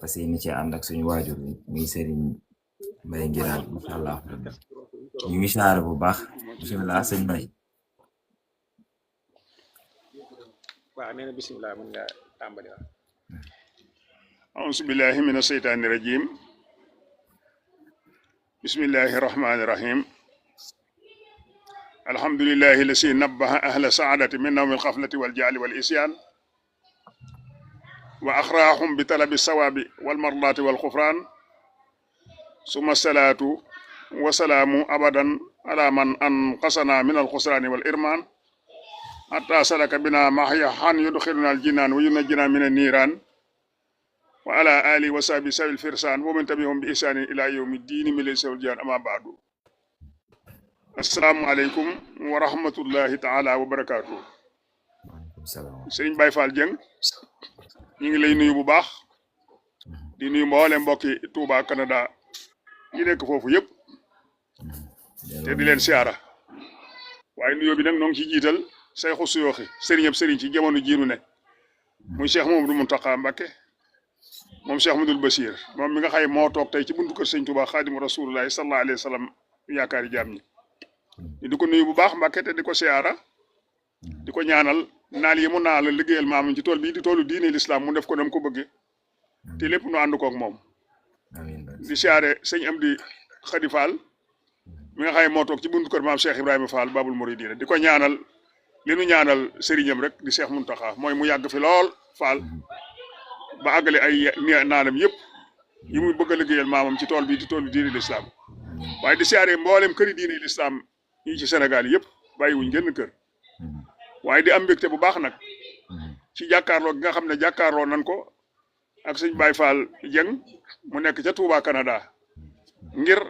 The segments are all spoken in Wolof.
parce que ni ci ànd ak suñu waajur bi muy Serigne Mbaye Ngiraan incha allah ñu ngi saare bu baax bisimilah sëñ Mbaye. waaw nee na bisimilah mën nga tàmbali wax. auzu billahi mina sheytaani rajim bismillahi rahmaani rahim alhamdulillahi lasi nabbaha ahla saadati min nawmi alxaflati waljaali wal isyaan wa axraahum bi talabi sawaabi walmardaati walxufraan summa salaatu wa salaamu abadan ala man anqasana min alxusraani wal irmaan hatta salaka bina mahya han yudxiluna aljinaan wa yunajjina min anniiraan wa ala alihi wa sahbihi sawil firsaan wa man tabi'ahum bi ihsaanin ila yawmi diini mi laysa wal jaan ama baadu assalaamu aleykum wa rahmatullahi taala wa barakaatu sëriñ Baye Fall Dieng ñu ngi lay nuyu bu baax di nuyu mboole mbokki Touba Canada yi nekk foofu yëpp te di leen siyaara waaye nuyoo bi nag noo ngi ci jiital sayxu suyooxi sëriñam sëriñ ci jamono jiinu ne muy Cheikh Mamadou Mountakha Mbacké moom Cheikh Ahmadoul Bachir moom mi nga xay moo toog tey ci buntu kër sëñ Touba xaadimu rasulullahi sallallahu alayhi wa sallam yaakaari jaam ñi di ko nuyu bu baax Mbacké te di ko siyaara di ko ñaanal naal yi mu naa la liggéeyal maamam ci tool bii di toolu diine l'islam mu def ko nam ko bëgge te lépp nu ànd koog moom di siyaare sëñ Amdi Khady Fall mi nga xay moo toog ci buntu kër maam Cheikh Ibrahima Fall Babul Mouridina di ko ñaanal li nu ñaanal sëriñam rek di Cheikh Mountakha mooy mu yàgg fi lool Fall ba àggale ay naanam yëpp yi muy bëgg a liggéeyal maamam ci tool bi di toolu diine l'islam waaye di siyaare mboolem këri diine l'islam yi ci Sénégal yëpp bàyyiwuñ genn kër waaye di am mbégte bu baax nag ci jàkkaarloo gi nga xam ne jàkkaarloo nan ko ak sëñ Baye Fall Dieng mu nekk ca Touba Canada ngir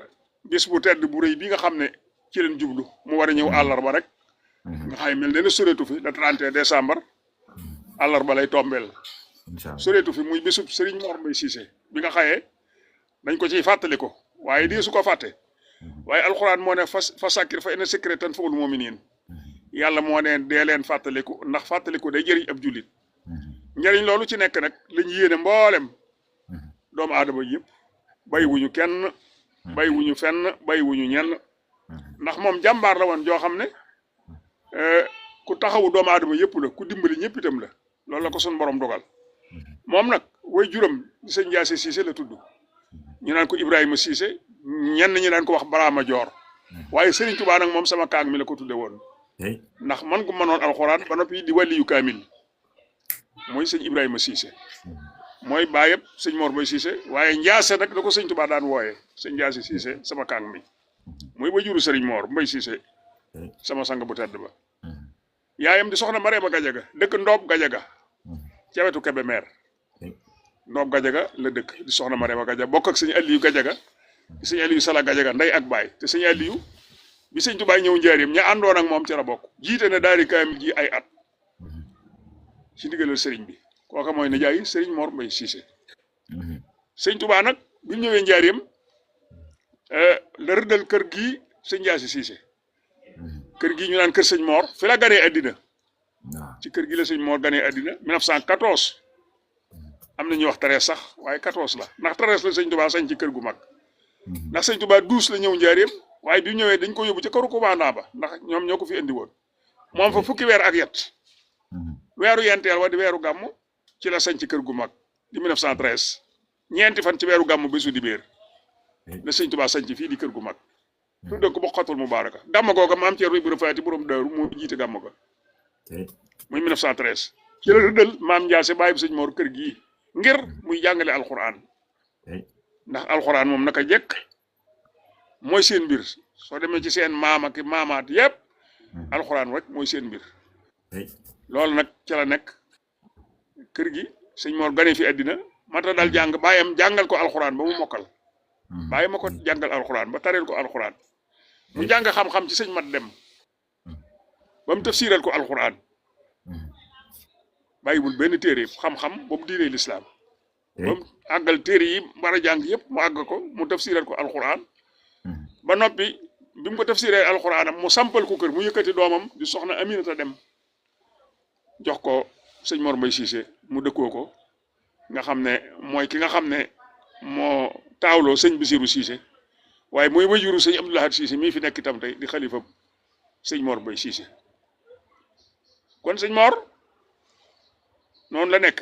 bis bu tedd bu rëy bi nga xam ne ci leen jublu mu war a ñëw àllarba rek nga xay mel ne sureetu fi le 31 décembre àllarba lay tombeel sureetu fi muy bisub Serigne Mor Mbaye Cissé bi nga xayee dañ ko ciy fàttali ko waaye di su ko fàtte waaye alxuraan moo ne fa sakkir fa inna zikra tanfa'ul mu'minin yàlla moo ne dee leen fàttaliku ndax fàttaliku day jëriñ ab jullit njëriñ loolu ci nekk nag lañ yéene mboolem doomu aadama yëpp bàyyiwuñu kenn bàyyiwuñu fenn bàyyiwuñu ñenn ndax moom jàmbaar la woon joo xam ne ku taxawu doomu aadama yëpp la ku dimbali ñëpp itam la loolu la ko sun borom dogal moom nag way juram di sëñ Ndiasse Cissé la tudd ñu naan ko Ibrahima Cissé ñenn ñi daan ko wax Barama Joor waaye Serigne Touba nag moom sama kaang mi la ko tudde woon ndax man ko mënoon alxuraan ba noppi di wàlliyu kaamil mooy sëñ Ibrahima Cissé mooy baayëpp sëñ Mor Mbaye Cissé waaye Ndiasse nag da ko sëñ Touba daan wooyee sëñ Ndiasse Cissé sama kaang mi mooy way juru Serigne Mor Mbaye Cissé sama sang bu tedd ba yaayam di soxna Marema Gajaga dëkk Ndoob Gajaga ca wetu Kébémer Ndoob Gajaga la dëkk di soxna Marema Gajaga bokk ak sëñ Aliou Gajaga sëñ Aliou Sala Gajaga ndey ak baay te sëñ Aliou bi sëñ Tuubaa ñëw njaareem ña àndoon ak moom ci la bokk jiite na daari kaamil ji ay at ci ndigalal sëriñ bi kooka mooy nijaay sëriñ Mor Mbaye Cissé sëñ Tuubaa nag bi ñu ñëwee njaareem la rëddal kër gii sëñ Ndiasse Cissé kër gii ñu naan kër sëñ Mor fi la ganee addina ci kër gi la sëñ Mor ganee addina 1914 am na ñuy wax 13 sax waaye 14 la ndax 13 la sëñ Tuubaa sañ ci kër gu mag ndax sëñ Tuubaa 12 la ñëw njaareem waaye bi ñëwee dañ ko yóbbu ca këru commandant ba ndax ñoom ñoo ko fi indi woon moom fa fukki weer ak yet weeru yenteel wa di weeru gàmm ci la sañ ci kër gu mag di 1913 ñeenti fan ci weeru gàmm bésu dibéer la sëñ Tuubaa sañ ci fii di kër gu mag tudde ko Bokkatul Mubaaraka gàmm googa maam Ceerno Ibra Faati borom Daaru moo jiite gàmm ga muy 1913 ci la rëddal maam Ndiasse bàyyi bi sëñ Mor kër gii ngir muy jàngale alxuraan ndax alxuraan moom naka jekk mooy seen mbir soo demee ci seen maam ak maamaat yëpp alxuraan rek mooy seen mbir loolu nag ca la nekk kër gi sëñ Mor gane fi àddina mata dal jàng bàyyam jàngal ko alxuraan ba mu mokkal bàyyi ma ko jàngal alxuraan ba tareel ko alxuraan mu jàng xam-xam ci sëñ mat dem ba mu tafsiral ko alxuraan bàyyiwul benn téere xam-xam boobu diine lislaam ba mu àggal téere yi war a jàng yëpp mu àgg ko mu tafsiral ko alxuraan ba noppi bi mu ko tafsiree alxuraanam mu sampal ko kër mu yëkkati doomam di soxna Aminata dem jox ko sëñ Mor Mbaye Cissé mu dëkkoo ko nga xam ne mooy ki nga xam ne moo taawloo sëñ Bassirou Cissé waaye mooy wajuru sëñ Abdou Lahad Cissé mii fi nekk itam tey di xalifa sëñ Mor Mbaye Cissé kon sëñ Mor noonu la nekk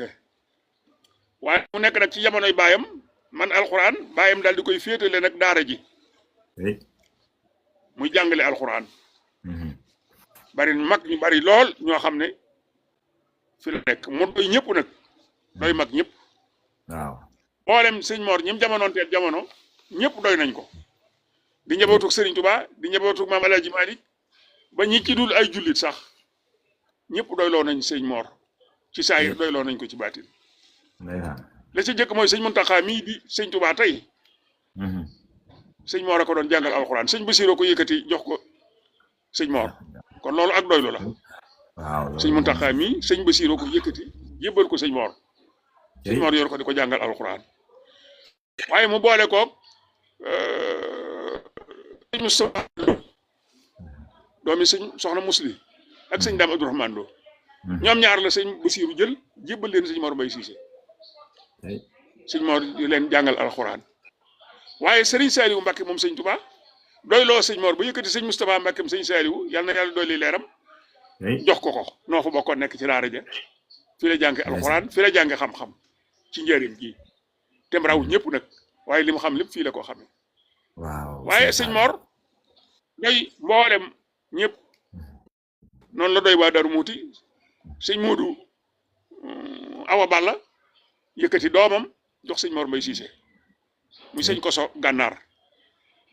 waaye mu nekk nag ci jamonoy baayam man alxuraan baayam daal di koy féetale nag daara ji muy jàngale alxuraan bari mag ñu bari lool ñoo xam ne fi la nekk mu doy ñëpp nag doy mag ñëpp waaw mboolem sëñ Mor ñim jamonoonteel jamono ñëpp doy nañ ko di njabootuk Sëriñ Tuubaa di njabootuk Maam Alaaji Maalik ba ñi ci dul ay jullit sax ñëpp doyloo nañ sëñ Mor ci saayir doyloo nañ ko ci baatin la ca jëkk mooy sëñ Muntaxa mii di sëñ Tuubaa tey sëñ Mor a ko doon jàngal alxuraan sëñ Bassirou ko yëkkati jox ko sëñ Mor kon loolu ak doylu la waaw sëñ Muntaxa mii sëñ Bassirou ko yëkkati yëbbal ko sëñ Mor sëñ Mor yor ko di ko jàngal alxuraan waaye mu boole koog sëñ Moustapha doomi sëñ soxna Musli ak sëñ Dame Abdourahmane Lo ñoom ñaar la sëñ Bassirou jël jébbal leen sëñ Mor Mbaye Cissé sëñ Mor di leen jàngal alxuraan waaye Serigne Saliou Mbacke moom sëñ Touba doyloo sëñ Mor ba yëkkati sëñ Moustapha Mbacke sëñ Saliou yal na yàlla dolli leeram jox ko noo fa bokkoon nekk ci daara ja fi la jànge alxuraan fi la jànge xam-xam ci njëriñ gi tem raw ñëpp nag waaye li mu xam lépp fii la ko xamee waaw waaye sëñ Mor doy mboolem ñëpp noonu la doy waa Darou Mouti sëñ Modou Awa Balla yëkkati doomam jox sëñ Mor Mbaye Cissé muy sëñ Koso Gànnaar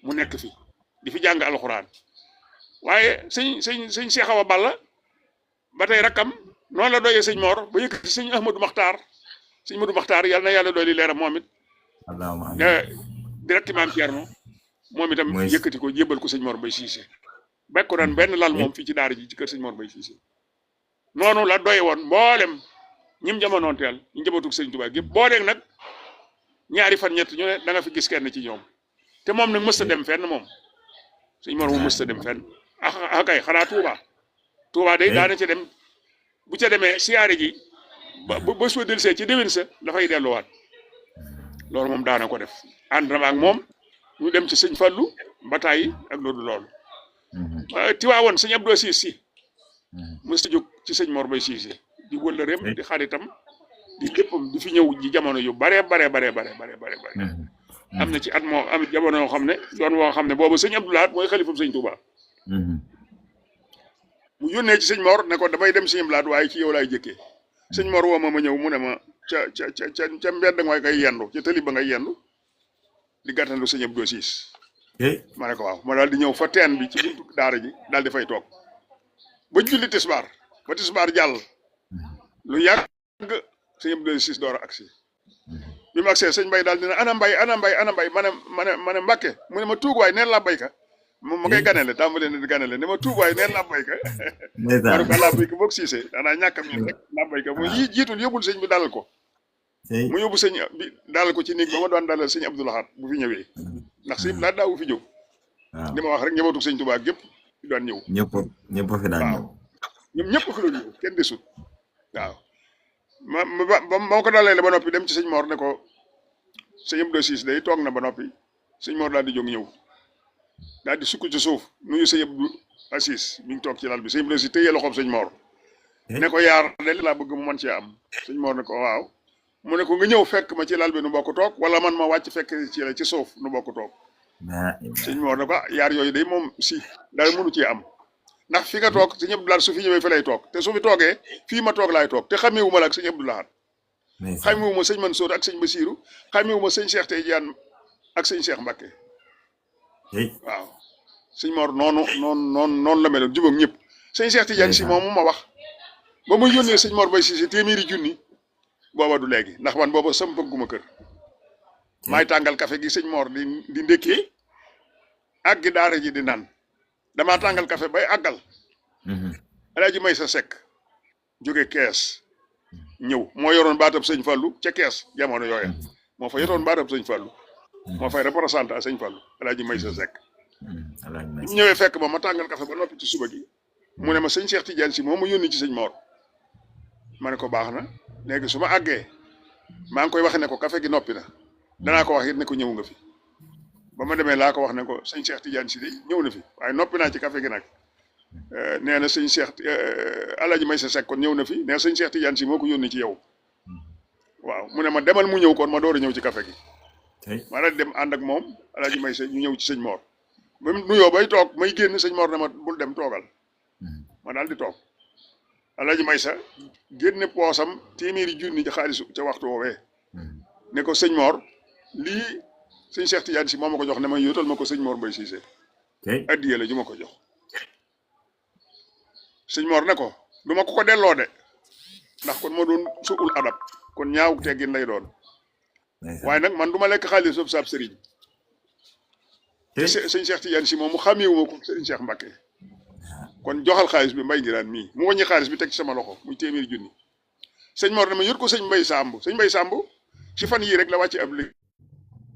mu nekk fi di fi jàng alxuraan waaye sëñ Cheikh Awa Balla ba tey rakkam noonu la doyee sëñ Mor ba yëkkati sëñ Ahmadou Makhtar sëñ Ahmadou Makhtar yàlla na yàlla dooli leeram moom it direct maam Thierno moom itam yëkkati ko jébbal ko sëñ Mor Mbaye Cissé bekk ko daan benn lal moom fii ci daara ji ci kër sëñ Mor Mbaye Cissé noonu la doye woon mboolem ñim jamonoonteel ñu njabootu sëñ Tuubaa yëpp booleeg nag ñaari fan ñett ñu ne da nga fi gis kenn ci ñoom te moom nag mës a dem fenn moom sëñ Mor mu mës a dem fenn kay xanaa Touba day daana ca dem bu ca demee siyaare ji ba soo delsee ci déwén sa dafay delluwaat loolu moom daana ko def ànd na ak moom ñu dem ci sëñ Fallou Bataay ak loolu Tiwaawoon sëñ Abdou Assis si mës a jóg ci sëñ Mor Mbaye Cissé di wëllëreem di xaritam di léppam di fi ñëw ji jamono yu bare am na ci at moo am jamono yoo xam ne yoon woo xam ne boobu sëñ Abdou Lahad mooy xalifam sëñ Touba mu yónnee ci sëñ Mor ne ko damay dem sëñ Abdou Lahad waaye ci yow laay jëkkee sëñ Mor woo ma ñëw mu ne ma ca mbedd nga ngay yendu ca tëli ba ngay yendu di gàttandu sëñ Abdou Assis ma ne ko waaw ma daal di ñëw fa teen bi ci buntu daara ji daal di fay toog ba julli tisbaar ba tisbaar jàll lu yàgg sëñ Abdou Assis door a agsi bi mu agsee sëñ Mbay daal dina ana mbay ma ne Mbàkke mu ne ma tuug waay neen la bayka moom ma ngay ganele tàmbale ne di ganele ne ma tuug waay neen la bayka ma ne ko la bayka boog Cissé danaa ñàkkam ñun rek la bayka mu jiitul yóbbul sëñ bi dalal ko mu yóbbu sëñ bi dalal ko ci néeg ba ma doon dalal sëñ Abdou Lahad bu fi ñëwee ndax sëñ Lahad daawu fi jóg li ma wax rek njabootu sëñ Tuubaa gépp fi doon ñëw ñëpp fi daan ñëw ñoom ñëpp fi doon ñëw kenn desut waaw ma ko dalee ba noppi dem ci sëñ Mor ne ko sëñ Abdou Assis day toog na ba noppi sëñ Mor daal di jóg ñëw daal di sukk ci suuf nuyu sëñ Abdou Assis mi ngi toog ci lal bi sëñ Abdou Assis téye loxoom sëñ Mor ne ko yaar de laa bëgg mu mën cee am sëñ Mor ne ko waaw mu ne ko nga ñëw fekk ma ci lal bi nu bokk toog wala man ma wàcc fekk ci suuf nu bokk toog sëñ Mor ne ko yaar yooyu day moom si daal mënu cee am ndax fi nga toog sëñ Abdou Lahad su fi ñëwee fi lay toog te su fi toogee fii ma toog laay toog te xameewuma la ak sëñ Abdou Lahad xameewuma sëñ Mansour ak sëñ Bassirou xameewuma sëñ Cheikh Tidiane ak sëñ Cheikh Mbacké waaw sëñ Mor noonu la meloon jubóog ñëpp sëñ Cheikh Tidiane si moom mu ma wax ba muy yónnee sëñ Mor Mbaye Cissé téeméeri junni booba du léegi ndax man booba sam bëgguma kër maay tàngal café gi sëñ Mor di ndékkee ak gi daara ji di naan damaa tàngal café bay àggal Alaaji may sa sekk jóge kees ñëw moo yoroon baatab sëñ Fallou ca kees jamono yooya moo fa yoroon baatab sëñ Fallou moo fay représentant sëñ Fallou Alaaji may sa sekk mu ñëwee fekk ma tàngal café ba noppi ci suba gi mu ne ma sëñ Cheikh Tidiane si moo ma yónni ci sëñ Mor ma ne ko baax na léegi su ma àggee maa ngi koy wax ne ko café gi noppi na danaa ko wax it ne ko ñëw nga fi ba ma demee laa ko wax ne ko sëñ Cheikh Tidiane si de ñëw na fi waaye noppi naa ci café gi nag nee na sëñ Cheikh Alaaji Maysa Seck kon ñëw na fi nee na sëñ Cheikh Tidiane si moo ko yónni ci yow waaw mu ne ma demal mu ñëw kon ma door a ñëw ci café gi ma daal dem ànd ak moom Alaaji Maysa ñu ñëw ci sëñ Mor ba mu nuyoo bay toog may génn sëñ Mor ne ma bul dem toogal ma daal di toog Alaaji Maysa génne poosam téeméeri junni ci xaalisu ca waxtu woowee ne ko sëñ Mor lii sëñ Cheikh Tidiane si moo ma ko jox ne ma yóotal ma ko sëñ Mor Mbaye Cissé addiye la ju ma ko jox sëñ Mor ne ko du ma ko delloo de ndax kon moo doon suul adab kon ñaaw teggin lay doon waaye nag man du ma lekk xaalis boobu saab sëriñ te sëñ Cheikh Tidiane si moom mu xàmmeewu ma ko sëriñ Cheikh Mbacke kon joxal xaalis bi Mbaye Ngiraan mii mu wàññi xaalis bi teg ci sama loxo muy téeméeri junni sëñ Mor ne ma yót ko sëñ Mbaye Samb sëñ Mbaye Samb ci fan yii rek la wàcce ab liggéey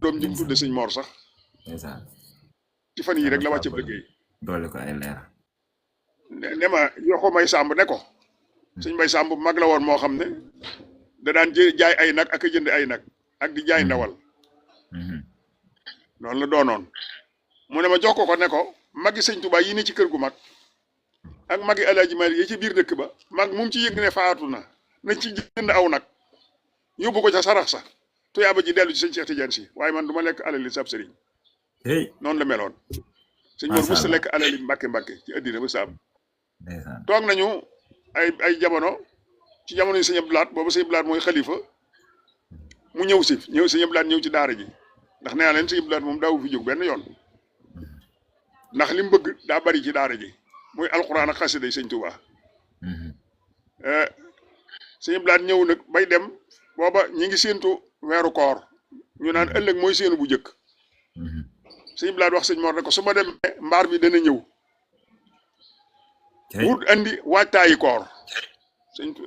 doom ji mu tudde sëñ Mor sax ci fan yii rek la wàcce ab liggéey doole ko ay leer ne ma yoo ko Mbaye Samb ne ko sëñ Mbaye Samb mag la woon moo xam ne da daan jaay ay nag ak a jënd ay nag ak di jaay ndawal noonu la doonoon mu ne ma jox ko ne ko magi sëñ Touba yi ne ci kër gu mag ak magi Alaaji Malik yi ci biir dëkk ba mag mu ci yëg ne faatu na ci jënd aw nag yóbbu ko ca sarax sa tuyaaba ji dellu ci sëñ Cheikh Tidiane si waaye man du ma lekk alali sab sëriñ noonu la meloon sëñ Mor mës a lekk alali Mbàkke ci addina ba saam toog nañu ay jamono ci jamono yi sëñ Abdou Lahad boobu sëñ Abdou Lahad mooy xalifa mu ñëw sëñ Abdou Lahad ñëw ci daara ji ndax nee naa leen sëñ Abdou Lahad moom daawu fi jóg benn yoon ndax li mu bëgg daa bari ci daara ji muy alxuraan ak xasida yi sëñ Tuubaa sëñ Abdou Lahad ñëw nag bay dem booba ñi ngi séentu weeru koor ñu naan ëllëg mooy séenu bu njëkk sëñ Abdou Lahad wax sëñ Mor ne ko su ma demee mbaar bi dana ñëw wut andi waajtaayi koor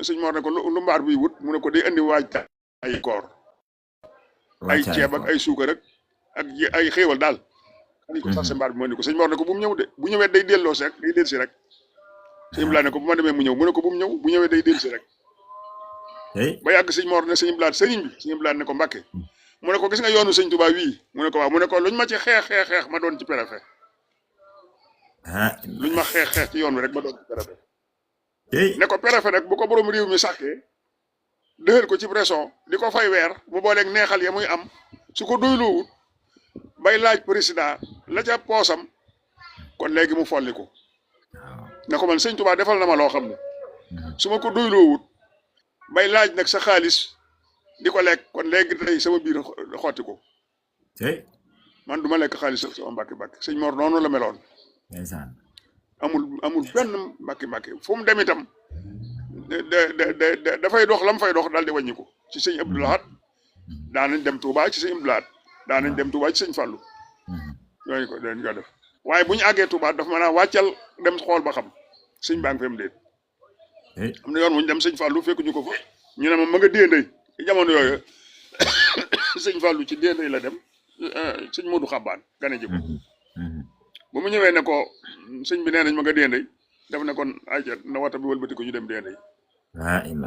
sëñ Mor ne ko lu mbaar bi wut mu ne ko day andi waajtaayi koor ay ceeb ak ay suukar ak ay xéewal daal ani ko sax sa mbaar bi moo ni ko sëñ Mor ne ko bu mu ñëw de bu ñëwee day delloo si rek day del si rek sëñ Abdou Lahad ne ko bu ma demee mu ñëw mu ne ko bu mu ñëw bu ñëwee day del si rek ba yàgg sëñ Mor ne sëñ Abdou Lahad sëriñ bi sëñ Abdou Lahad ne ko Mbàkke mu ne ko gis nga yoonu sëñ Touba wii mu ne ko waaw mu ne ko luñ ma ci xeex ma doon ci préfet luñ ma xeex ci yoon wi rek ma doon ci préfet ne ko préfet nag bu ko borom réew mi sàkkee dëxal ko ci pression di ko fay weer mu booleeg neexal ya muy am su ko doyloowut bay laaj président la ca poosam kon léegi mu folli ko ne ko man sëñ Touba defal na ma loo xam ne su ma ko doyloowut bay laaj nag sa xaalis di ko lekk kon léegi tey sama biir xotti ko man du ma lekk xaalis sama Mbàkke sëñ Mor noonu la meloon amul benn Mbàkke fu mu dem itam dafay dox la mu fay dox daal di wàññi ko ci sëñ Abdou Lahad daanañ dem Touba ci sëñ Abdou Lahad daanañ dem Touba ci sëñ Fallou yooyu ko dañ ko def waaye bu ñu àggee Touba dafa mën a wàccal dem xool ba xam sëñ baa ngi fi am déet am na yoon bu ñu dem sëñ Fallou fekk ñu ko fa ñu ne ma nga déendey ci jamono yooyu sëñ Fallou ci déendey la dem sëñ Modou Xabaan gane ji ko ba mu ñëwee ne ko sëñ bi nee nañ ma nga déendey def ne kon ayca na wata bi wëlbati ko ñu dem déendey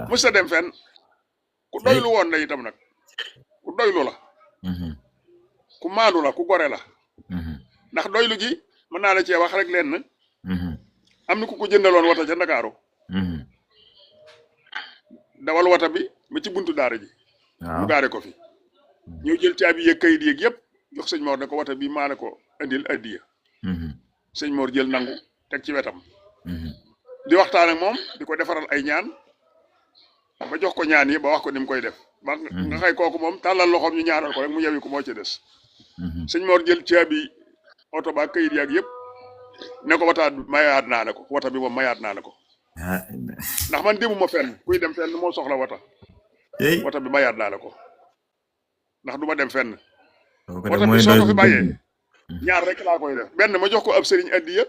mës ta dem fenn ku doylu woon la itam nag ku doylu la ku maandu la ku gore la ndax doylu gi mën naa la cee wax rek leen am na ku ko jëndaloon wata ca Ndakaaru dawal wata bi ba ci buntu daara ji mu gaare ko fi ñëw jël caabi yeeg kayit yeeg yëpp jox sëñ Mor ne ko wata bi maa la ko indil addiya sëñ Mor jël nangu teg ci wetam di waxtaan ak moom di ko defaral ay ñaan ba jox ko ñaan yi ba wax ko ni mu koy def ba nga xëy kooku moom tàllal loxoom ñu ñaanal ko rek mu yewi ko moo ci des sëñ Mor jël caabi oto ba kayit yaag yëpp ne ko wataat mayaat naa la ko wata bi moom mayaat naa la ko ndax man demuma fenn kuy dem fenn moo soxla wata bi mayaat naa la ko ndax du ma dem fenn wata bi soo ko fi bàyyee ñaar rek laa koy def benn ma jox ko ab sëriñ addiya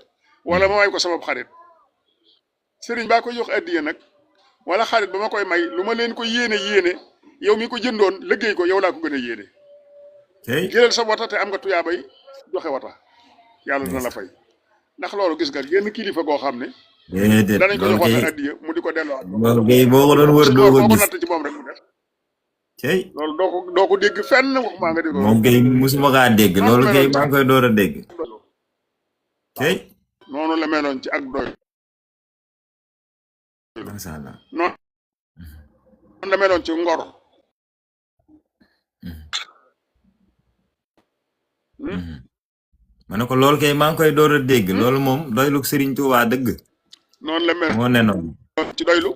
wala ma may ko sama xarit sëriñ baa koy jox addiya nag wala xarit ba ma koy may lu ma leen ko yéene yow mi ko jëndoon liggéey ko yow laa ko gën a yéene jëlal sa wata te am nga tuyaabay joxe wata yàlla dina la fay ndax loolu gis nga genn kilifa goo xam ne danañ ko jox wata addiya mu di ko delloo boo ko doon wër doo ko gis natt ci moom rek mu def cey loolu doo ko dégg fenn waxuma nga di ko. moom kay musuma kaa dégg loolu kay maa ngi koy door a dégg cey noonu la meloon ci ak doy. macha allah noonu la meloon ci ngor. ma ne ko loolu kay maa ngi koy door a dégg loolu moom doylu Serigne Touba dëgg noonu la meloon moo ne noonu ci doylu.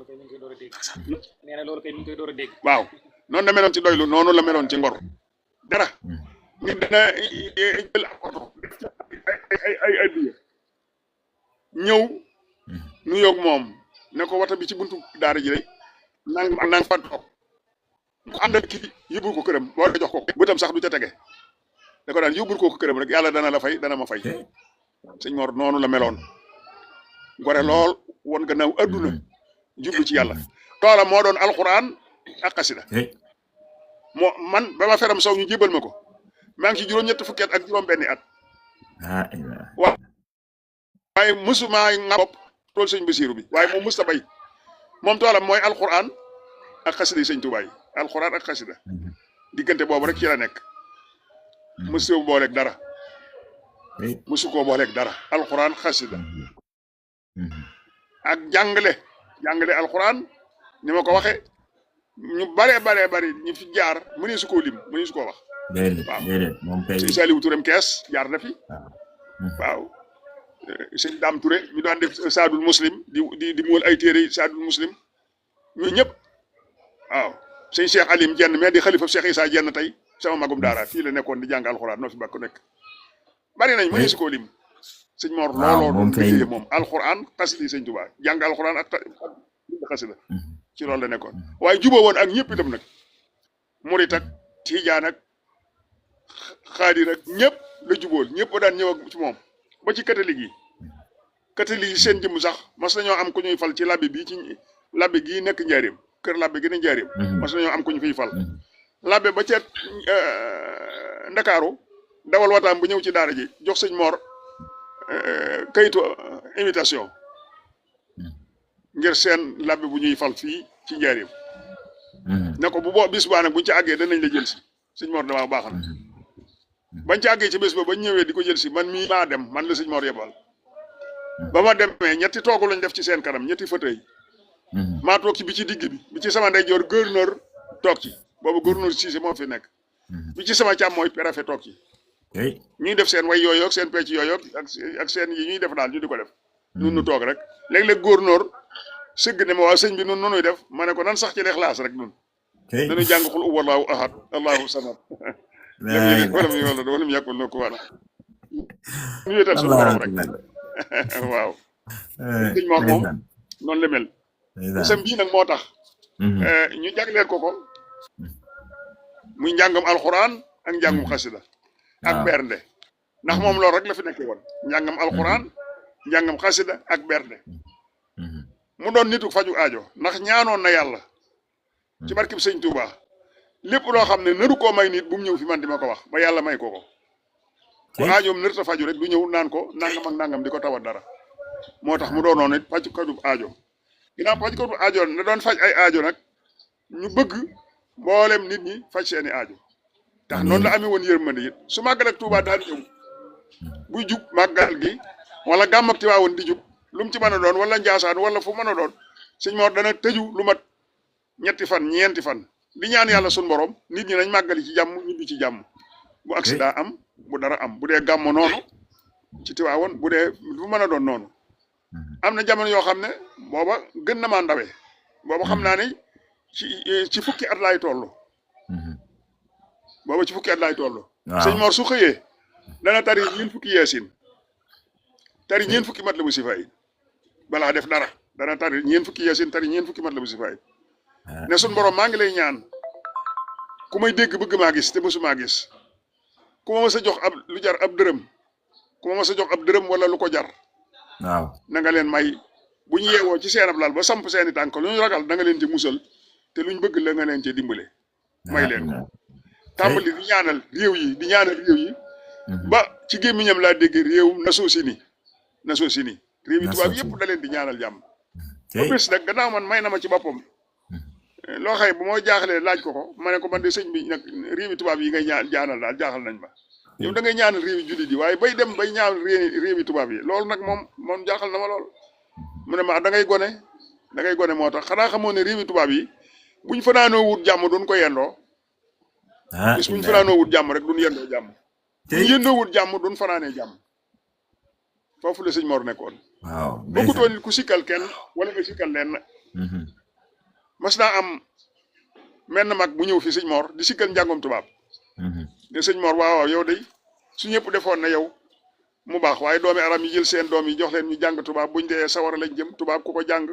nee na loolu kay ñu ngi koy door a dégg. waaw noonu la meloon ci doylu noonu la meloon ci ngor. dara nit dana jël ak oto ay addiya ñëw nuyoog moom ne ko wata bi ci buntu daara ji rek nang fa toog ko àndal kii yóbbul ko këram boo jox ko bëtam sax du ca tege da ko daan yóbbul ko këram rek yàlla dana la fay dana ma fay sëñ Mor noonu la meloon gore lool woon gannaaw adduna jublu ci yàlla toolam moo doon alxuraan ak xasida moo man ba ma feram sow ñu jébal ma ko maa ngi ci juróom-ñett fukki at ak juróom-benni at waaye musuma nga bopp tool sëñ Basiiru bi waaye moom musta bay moom toolam mooy alxuraan ak xasida yi sëñ Tuubaa yi alxuraan ak xasida diggante boobu rek ci la nekk musu ko booleeg dara musu koo booleeg dara alxuraan xasida ak jàngale alxuraan ni ma ko waxe ñu bare ñu fi jaar mënee su koo lim mënee su koo wax déedéet moom kay sëñ Saliou Touré kees jaar na fi waaw sëñ Dame Touré ñu daan def saadul muslim di muwal ay téere saadul muslim ñooñu ñëpp waaw sëñ Cheikh Alim jenn mais di xalifa Cheikh Issa jenn tey sama magum daara fii la nekkoon di jàng alxuraan noo fi bàkk nekk bari nañ mënee su koo lim sëñ Mor looloo doon liggéey moom alxuraan xasida sëñ Tuubaa jàng alxuraan ak xasida ci loolu la nekkoon waaye juboo woon ak ñëpp itam nag murit ak tijaan ak xaadir ak ñëpp la jubool ñëpp daan ñëw ak ci moom ba ci catholique yi seen jëmm sax mas nañoo am ku ñuy fal ci labbi bi ci labbi gii nekk njaareem kër labbi gi ne njaareem mas nañoo am ku ñu fiy fal labbe ba ca Ndakaaru dawal wataam bu ñëw ci daara ji jox sëñ Mor kayitu invitation ngir seen labbe bu ñuy fal fii ci njaareem ne ko bu boo bis baa nag buñ ci àggee danañ la jël si sëñ Mor dama baax na bañ ci àggee ci bés ba bañ ñëwee di ko jël si man mii maa dem man la sëñ Mor yebal ba ma demee ñetti toogu lañ def ci seen kanam ñetti fauteuil maa toog ci bi ci digg bi ci sama ndeyjoor gouverneur toog ci boobu gouverneur Cissé moo fi nekk bi ci sama càmm mooy préfet toog ci ñuy def seen way yooyu ak seen pecc yooyu ak seen yi ñuy def daal ñu di ko def nun nu toog rek léeg-léeg gouverneur sëgg ne ma waa sëñ bi nun nunuy def ma ne ko nan sax ci Ixlaas rek nun dañuy jàng xul huwallaahu ahad allahu samad walam yulad walam yakul lahu kufuwan ahad ñu wéetal suñu borom rek waaw sëñ Mor moom noonu la mel sam bii nag moo tax ñu jagleel ko muy njàngam alxuraan ak njàngum xasida ak bernde ndax moom loolu rek la fi nekkee woon njàngam alxuraan njàngam xasida ak bernde mu doon nitu faju aajo ndax ñaanoon na yàlla ci barkib sëñ Touba lépp loo xam ne nëru koo may nit bu mu ñëw fi man di ma ko wax ba yàlla may ko ku aajoom nërta faju rek du ñëw naan ko nangam ak nangam di ko tawat dara moo tax mu doonoon it fajkatu aajo ginnaaw fajkatu aajo na doon faj ay aajo nag ñu bëgg mboolem nit ñi faj seeni aajo tax noonu la amee woon yërmande it su màggal ak Touba daal ñëw buy jub màggal gi wala gàmm ak Tiwaawoon di jub lu mu ci mën a doon wala Njaasaan wala fu mën a doon sëñ Mor dana tëju lu mat ñetti fan ñeenti fan di ñaan yàlla suñu borom nit ñi nañ màggali ci jàmm ñibbi ci jàmm bu accident am bu dara am bu dee gàmm noonu ci Tiwaawoon bu dee fu mën a doon noonu am na jamono yoo xam ne booba gën na maa ndawe booba xam naa ne ci fukki at laay toll booba ci fukki at laay toll sëñ Mor su xëyee dana tari ñeen fukki yeesin tari ñeen fukki mat la bu sifaay balaa def dara dana tari ñeen fukki yeesin tari ñeen fukki mat la bu sifaay ne suñ borom maa ngi lay ñaan ku may dégg bëgg maa gis te mësumaa gis ku ma mës a jox ab lu jar ab dërëm ku ma mës a jox ab dërëm wala lu ko jar waaw na nga leen may bu ñu yeewoo ci seen ab lal ba samp seeni tànk lu ñu ragal da nga leen ci musal te luñ bëgg la nga leen ci dimbale may leen ko tàmbali di ñaanal réew yi ba ci gémmiñam laa dégg réewum nasoo si ni réew yi tubaab yëpp da leen di ñaanal jàmm ba bés nag gannaaw man may na ma ci boppam loo xëy bu moo jaaxlee laaj ko ma ne ko man de sëñ bi nag réewi tubaab yi ngay ñaanal daal jaaxal nañ ma yow da ngay ñaanal réewi jullit yi waaye bay dem bay ñaanal réewi tubaab yi loolu nag moom jaaxal na ma lool mu ne ma da ngay gone moo tax xanaa xamoo ne réewi tubaab yi buñ fanaanoo wut jàmm duñ ko yendoo bis buñ fanaanoo wut jàmm rek duñ yendoo jàmm buñ yendoo wut jàmm duñ fanaanee jàmm foofu la sëñ Mor nekkoon waaw bokkutoo nit ku sikkal kenn wala nga sikkal leen mas naa am menn mag bu ñëw fi sëñ Mor di sikkal njàngum tubaab ne sëñ Mor waaw yow de su ñëpp defoon na yow mu baax waaye doomi aram yi jël seen doom yi jox leen ñu jàng tubaab buñ dee sawara lañ jëm tubaab ku ko jàng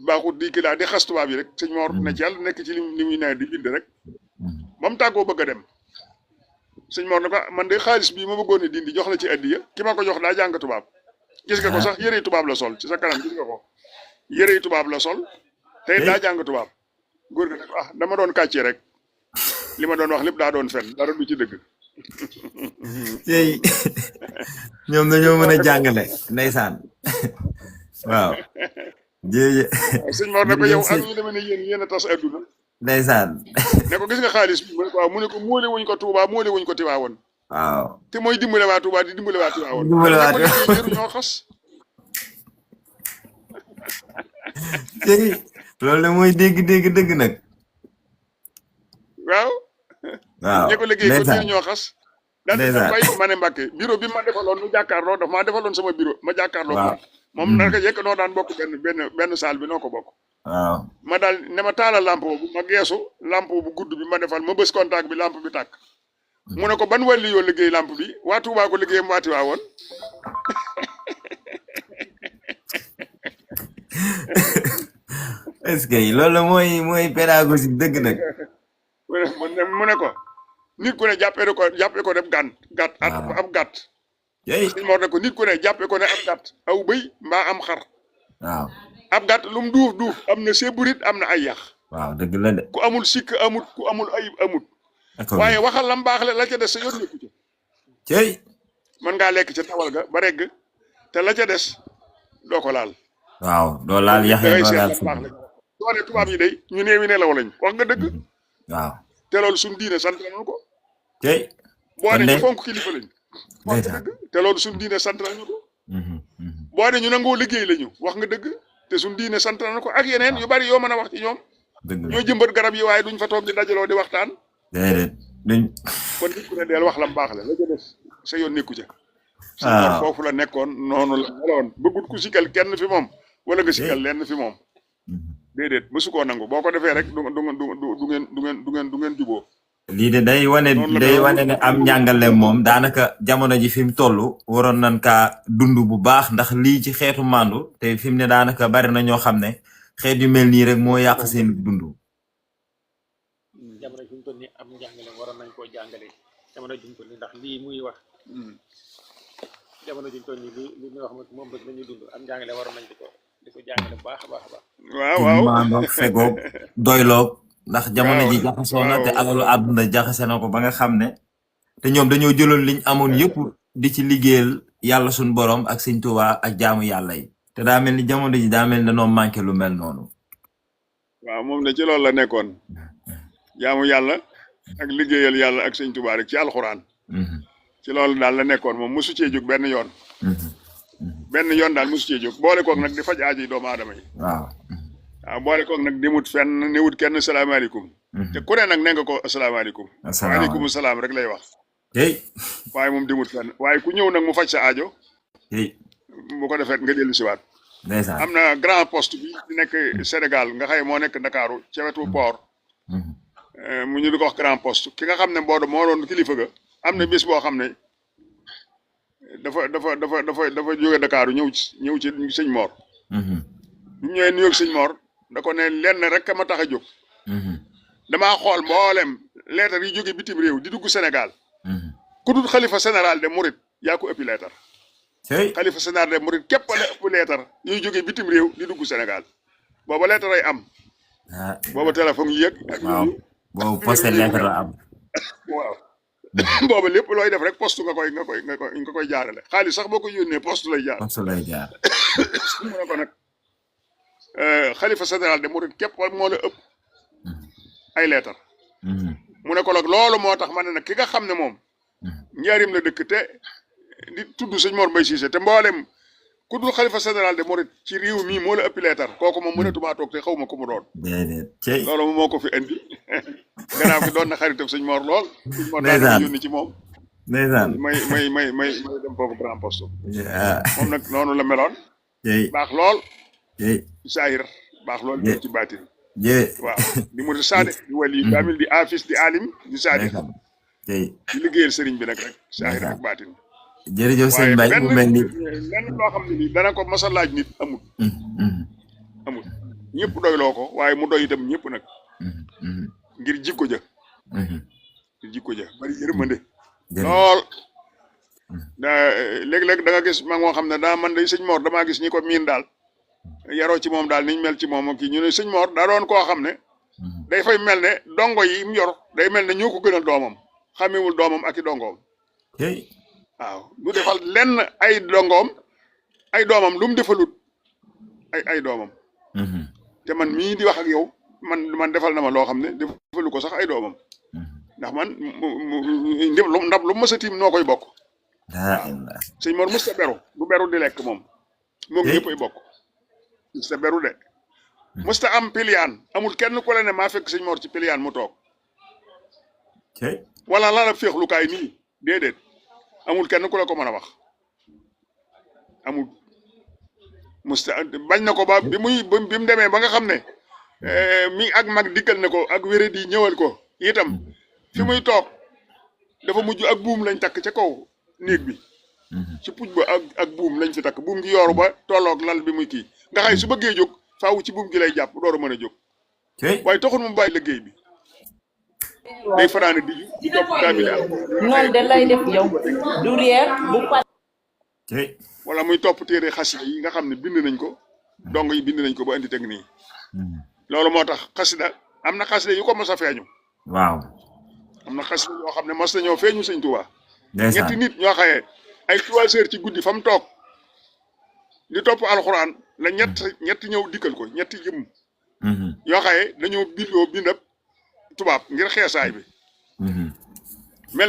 baaxut di ki di xas tubaab yi rek sëñ Mor ne ci yàlla nekk ci li muy ne di bind rek ba mu tàggoo bëgg a dem sëñ Mor ne ko man de xaalis bii ma bëggoon a dindi jox la ci addiya ki ma ko jox daa jàng tubaab gis nga ko sax yërey tubaab la sol ci sa kanam gis nga ko yërey tubaab la sol tey daa jàng tubaab góor ga ne ko dama doon kàccee rek li ma doon wax lépp daa doon fen dara du ci dëgg tey ñoom dañoo mën a jàngale ndeysaan waaw jërëjëf sëñ Mor ne ko yow ak ñu demee ne yéen a tas adduna ndeysaan ne ko gis nga xaalis bi mu ne ko waaw mu ne ko móole wuñ ko Touba móole wuñ ko Tiwaawoon waaw te mooy dimbale waa Touba di dimbale waa Tiwaawoon jëru ñoo xas tey loolu la mooy dégg dëgg nag waaw ñe ko liggéey ko jëru ñoo xas daal di bay ma ne Mbàkke bureau bi ma defaloon nu jàkkaarloo daf maa defaloon sama bureau ma jàkkaarloo moom naka yëkk noo daan bokk benn salle bi noo ko bokk waaw ma daal ne ma taala lampe bu ma geesu lampe bu gudd bi ma defal ma bës contact bi lampe bi tàkk mu ne ko ban wàlli yoo liggéey lampe bi waa Touba ko liggéey mu waati waa woon est-ce que loolu mooy pédagogie dëgg nag mu ne ko nit ku ne jàppee ko def gàtt ab gàtt sëñ Mor ne ko nit ku ne jàppee ko ne ab gàtt aw bëy mbaa am xar waaw ab gàtt lu mu duuf am na séburit am na ay yax waaw dëgg la de ku amul sikk amut ku amul ayib amut waaye waxal lam baax la ca des sa yoon nekku ci cey mën ngaa lekk ca tawal ga ba regg te la ca des doo ko laal waaw doo laal yaxee doo laal baax la soo ne tubaab yi day ñu neewi nelaw lañ wax nga dëgg waaw te loolu suñu diine sant nañu ko cey boo ne ñu fonk kilifa lañ wax nga dëgg te loolu suñu diine sant nañu ko boo ne ñu nangoo liggéey lañu wax nga dëgg te suñu diine sant nañu ko ak yeneen yu bari yoo mën a wax ci ñoom ñoo jëmbat garab yi waaye duñ fa toog di dajaloo di waxtaan déedéet duñ kon nit ku ne deel wax lam baax la ca des sa yoon nekku ca foofu la nekkoon noonu la meloon bëggut ku sikkal kenn fi moom wala nga sikkal lenn fi moom déedéet mësu koo nangu boo ko defee rek du ngeen juboo lii de day wane ne am njàngale moom daanaka jamono ji fi mu toll waroon nañ kaa dund bu baax ndax lii ci xeetu màndu te fi mu ne daanaka bari na ñoo xam ne xeet yu mel nii rek moo yàq seen dund. jamono ji mu toll nii am njàngale waroon nañ koo jàngale jamono ji mu toll nii ndax lii muy wax jamono ji mu toll nii li muy wax moom rek la ñuy dund am njàngale waroon nañ di ko jàngale bu baax a baax a baax. waaw maanaam fegoog doyloog ndax jamono ji jaxasoo na te alalu àdduna jaxase na ko ba nga xam ne te ñoom dañoo jëloon liñ amoon yëpp di ci liggéeyal yàlla suñ borom ak sëñ Tuubaa ak jaamu yàlla yi te daa mel ni jamono ji daa mel ne dañoo manqué lu mel noonu. waaw moom de ci loolu la nekkoon jaamu yàlla ak liggéeyal yàlla ak sëñ Tuubaa rek ci alxuraan. ci loolu daal la nekkoon moom mosu cee jóg benn yoon. benn yoon daal mosu cee jóg boole koog nag di faj aaji doomu aadama yi. waaw boole koog nag di mut fenn ni wut kenn salaamaaleykum. te ku ne nag ne nga ko asalaamaaleykum. waaleykum salaam rek lay wax. waaye moom di mut fenn waaye ku ñëw nag mu faj sa aajo. bu ko defee nga dellu siwaat. am na grand poste bi nekk Sénégal nga xëy moo nekk Ndakaaru ca wetu port. mu ñu di ko wax grand poste ki nga xam ne moo doon kilifa ga am na bés boo xam ne dafa jóge Dakar ñëw ci sëñ Mor. bu ñëwee nuyoog sëñ Mor da ko ne lenn rek ma tax a jóg. damaa xool mboolem leetar yi jóge bitim réew di dugg Sénégal. ku dul xalifa général de Mouride yaa ko ëppi leetar. xalifa général de Mouride képp la ëpp leetar yuy jóge bitim réew di dugg Sénégal booba leetar ay am. booba téléphone yi yëg. waaw boobu poste lettre la am. waaw booba lépp looy def rek poste nga koy jaarale xaalis sax boo ko yónnee poste lay jaar. poste lay jaar. mu ne ko nag xalifa général de Mouride képp moo la ëpp ay leetar mu ne ko nag loolu moo tax ma ne nag ki nga xam ne moom njaarim la dëkk te di tudd sëñ Mor Mbaye Cissé te mboolem ku dul xalifa général de Mouride ci réew mii moo la ëppi leetar kooku moom mënatumaa toog te xaw ma ko mu doon loolu moo ko fi indi gannaaw gi doon na xaritam sëñ Mor lool sëñ Mor daal yónni ci moom ndeysaan may dem foofu grand poste moom nag noonu la meloon baax lool ci saahir baax lool ci baatin waaw di murid saade di wali kamil di afis di alim di saade di liggéeyal sëriñ bi nag rek saahir ak baatin jërëjëf sëñ Mbaye mu mel ni lenn loo xam ne nii dana ko masa laaj nit amul ñëpp doyloo ko waaye mu doy itam ñëpp nag ngir jikko ja bari yërmande lool léeg-léeg da nga gis mag moo xam ne daa man day sëñ Mor damaa gis ñi ko miin daal yaroo ci moom daal niñ mel ci moom kii ñu ne sëñ Mor daa doon koo xam ne day fay mel ne dongo yi mu yor day mel ne ñoo ko gënal doomam xamewul doomam ak i dongoom waaw du defal lenn ay dongoom ay doomam lu mu defalut ay doomam te man mii di wax ak yow man defal na ma loo xam ne defalu ko sax ay doomam ndax man ndab lu mës a tiim noo koy bokk sëñ Mor mës ta beru du beru di lekk moom moo ngi ñëppay bokk mës ta beru de mës ta am piliyaan amul kenn ku la ne maa fekk sëñ Mor ci piliyaan mu toog wala la féexlukaay nii déedéet amul kenn ku la ko mën a wax amul musta bañ na ko ba bi mu demee ba nga xam ne mi ak mag dikkal ne ko ak wéré di ñëwal ko itam fi muy toog dafa mujj ak buum lañ takk ca kaw néeg bi ci puj ba ak buum lañ fi takk buum gi yooru ba tolloog lal bi muy kii nga xay su bëggee jóg faaw ci buum gi lay jàpp door a mën a jóg waaye taxul mu bàyyi liggéey bi day fanaane di topp kaamil noonu de lay def yow du reer bu pa wala muy topp téere xasida yi nga xam ne bind nañ ko dong yi bind nañ ko ba indi teg nii loolu moo tax xasida am na xasida yu ko mos a feeñu waaw am na xasida yoo xam ne mos nañoo feeñu sëñ Tuubaa ñetti nit ñoo xayee ay 3 heures ci guddi fa mu toog di topp alxuraan la ñett ñëw dikkal ko ñetti jëm yoo xayee dañoo bindoo bindab tubaab ngir xeesaay bi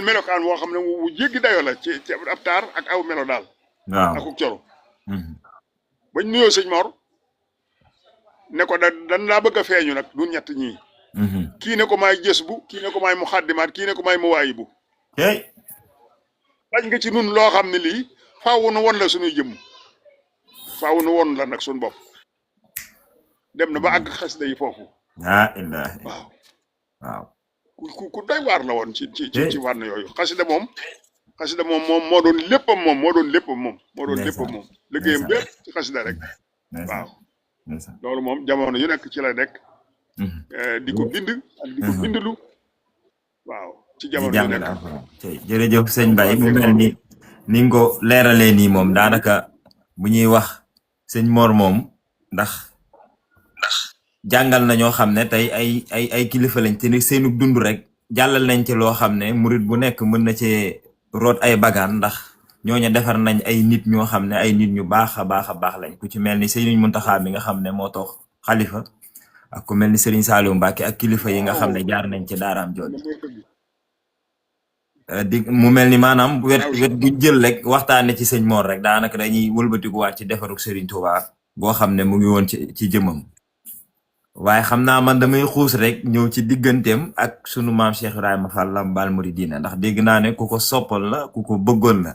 melokaan woo xam ne wu jéggi dayoo la ci ab taar ak aw melo daal akuk coro bañ nuyoo sëñ Mor ne ko dan laa bëgg a feeñu nag du ñett ñii kii ne ko maay jës bu kii ne ko maay mu xaddimaat kii ne ko maay mu waayi bu dañ nga ci nun loo xam ne lii faaw nu won la suñuy jëmm faaw nu won la nag suñu bopp dem na ba àgg xasida yi foofu waaw ku doy waar la woon ci wànn yooyu xasida moom moo doon léppam moom liggéeyam bépp ci xasida rek waaw loolu moom jamono yu nekk ci la nekk di ko bind ak di ko bindlu waaw ci jamono yu nekk jërëjëf sëñ Mbaye mu mel ni nga ko leeralee nii moom daanaka bu ñuy wax sëñ Mor moom ndax jàngal na ñoo xam ne tey ay kilifa lañ te ni seenu dund rek jàllal nañ ci loo xam ne murit bu nekk mën na cee root ay bagaan ndax ñooñu defar nañ ay nit ñoo xam ne ay nit ñu baax a baax lañ ku ci mel ni Serigne Mountakha bi nga xam ne moo toog xalifa ak ku mel ni Serigne Saliou Mbacke ak kilifa yi nga xam ne jaar nañ ci daaraam jooju mu mel ni maanaam wet buñ jël rek waxtaane ci sëñ Mor rek daanaka dañuy wëlbatikuwaat ci defaruk Serigne Touba boo xam ne mu ngi woon ci jëmam waaye xam naa man damay xuus rek ñëw ci digganteem ak sunu maam Cheikh Ibrahima Fall Lambaal Mouridina ndax dégg naa ne ku ko soppal la ku ko bëggoon la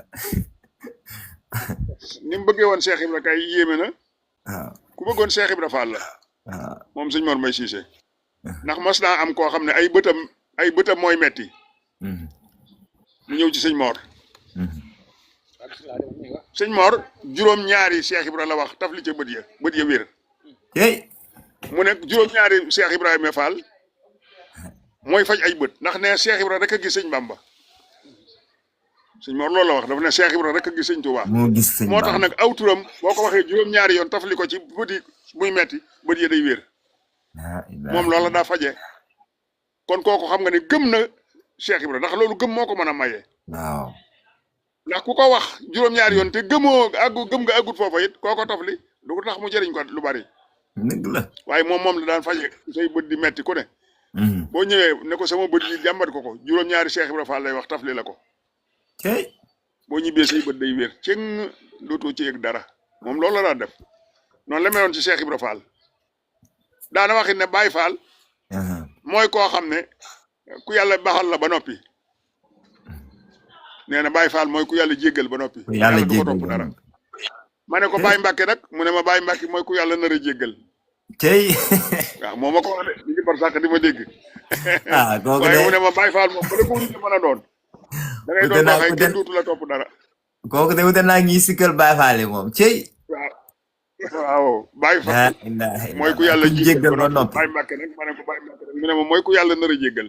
ni mu bëggee woon Cheikh Ibra kay yéeme na waaw ku bëggoon Cheikh Ibra Fall la waaw moom sëñ Mor Mbaye Cissé ndax mas naa am koo xam ne ay bëtam mooy metti mu ñëw ci sëñ Mor sëñ Mor juróom-ñaari Cheikh Ibra la wax taf li ca bët ya wér mu ne juróom-ñaari Cheikh Ibrahima Fall mooy faj ay bët ndax ne Cheikh Ibra rek a gis sëñ Bamba sëñ Mor loolu la wax dafa ne Cheikh Ibra rek a gis sëñ Touba moo tax nag aw turam boo ko waxee juróom-ñaari yoon tafli ko ci bët yi muy metti bët yi day wér moom loola daa faje kon kooku xam nga ne gëm na Cheikh Ibra ndax loolu gëm moo ko mën a maye waaw ndax ku ko wax juróom-ñaari yoon te gëm nga àggut foofa it kooko tafli du ko tax mu jëriñ ko lu bari dëgg la waaye moom la daan faje say bët di metti ku ne boo ñëwee ne ko sama bët yi jàmbat ko juróom-ñaari Cheikh Ibra Fall lay wax tafli la ko cey boo ñibbee say bët day wér cëng dootoo ci yëg dara moom loolu la daan def noonu la meloon ci Cheikh Ibra Fall daana waxit ne Baye Fall mooy koo xam ne ku yàlla baxal la ba noppi nee na Baye Fall mooy ku yàlla jéggal ba noppi yàlla du ko jéggal topp dara ma ne ko Baye Mbacke nag mu ne ma Baye Mbacke mooy ku yàlla nar a jéggal cey waaw moo ma ko wax de li ngi par sàkk di ma dégg ah kooku waaye mu de ne ma Baye Fall moom ba la ko wuti mën a doon da ngay doon boo xëy kenn duutu la topp dara kooku de wute naa ñi sikkal Baye Fall yi moom cey waaw Baye Fall mooy ku yàlla jéggal ba noppi Baye Mbacke nag ma ne ko Baye Mbacke nag mu ne ma mooy ku yàlla nar a jéggal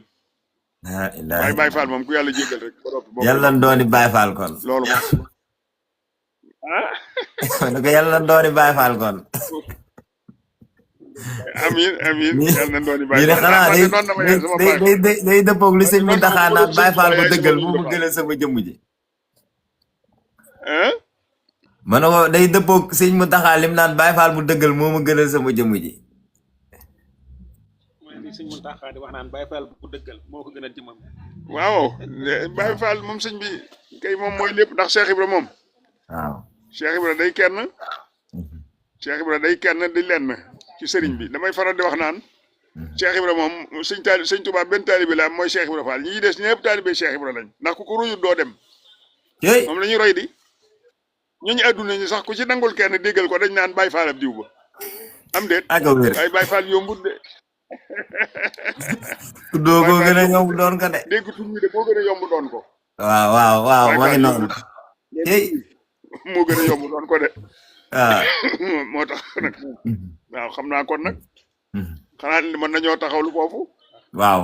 waaye Baye Fall moom ku yàlla jéggal rek ba noppi yàlla na dooni Baye Fall kon loolu moom ne ko yàlla na dooni Baye Fall kon amiin yàlla na dooni Baye ñu ne xanaa Fall noonu dama yéen sama Baye day dëppoog li sëñ bi taxaa naan Baye Fall bu dëggal mu gënal sama jëmm ji ma ne ko day dëppoog sëñ mu taxaa lim naan Baye Fall bu dëggal moo ma gënal sama jëmm ji mooy li sëñ Muntaxa di wax naan Baye Fall bu dëggal moo ko gënal jëmmam waaw Baye Fall moom sëñ bi kay moom mooy lépp ndax Cheikh Ibra moom waaw Cheikh Ibra day kenn Cheikh Ibra day kenn di lenn ci sëriñ bi damay faral di wax naan Cheikh Ibra moom sëñ Touba benn taalibe la am mooy Cheikh Ibra Fall ñi des ñëpp taalibe Cheikh Ibra lañ ndax ku ko ruyut doo dem moom la ñuy roy di ñooñu àdduna ñi sax ku ci nangul kenn déggal ko dañ naan Baye Fall ab diw ba am déet ak wér ay Baye Fall yombut de ku doo ko gën a yomb doon ko de dégg tur mi de moo gën a yomb doon ko waaw ma ngi noonu moo gën a yomb doon ko de waaw moo tax nag waaw xam naa kon nag xanaa mën nañoo taxawlu foofu waaw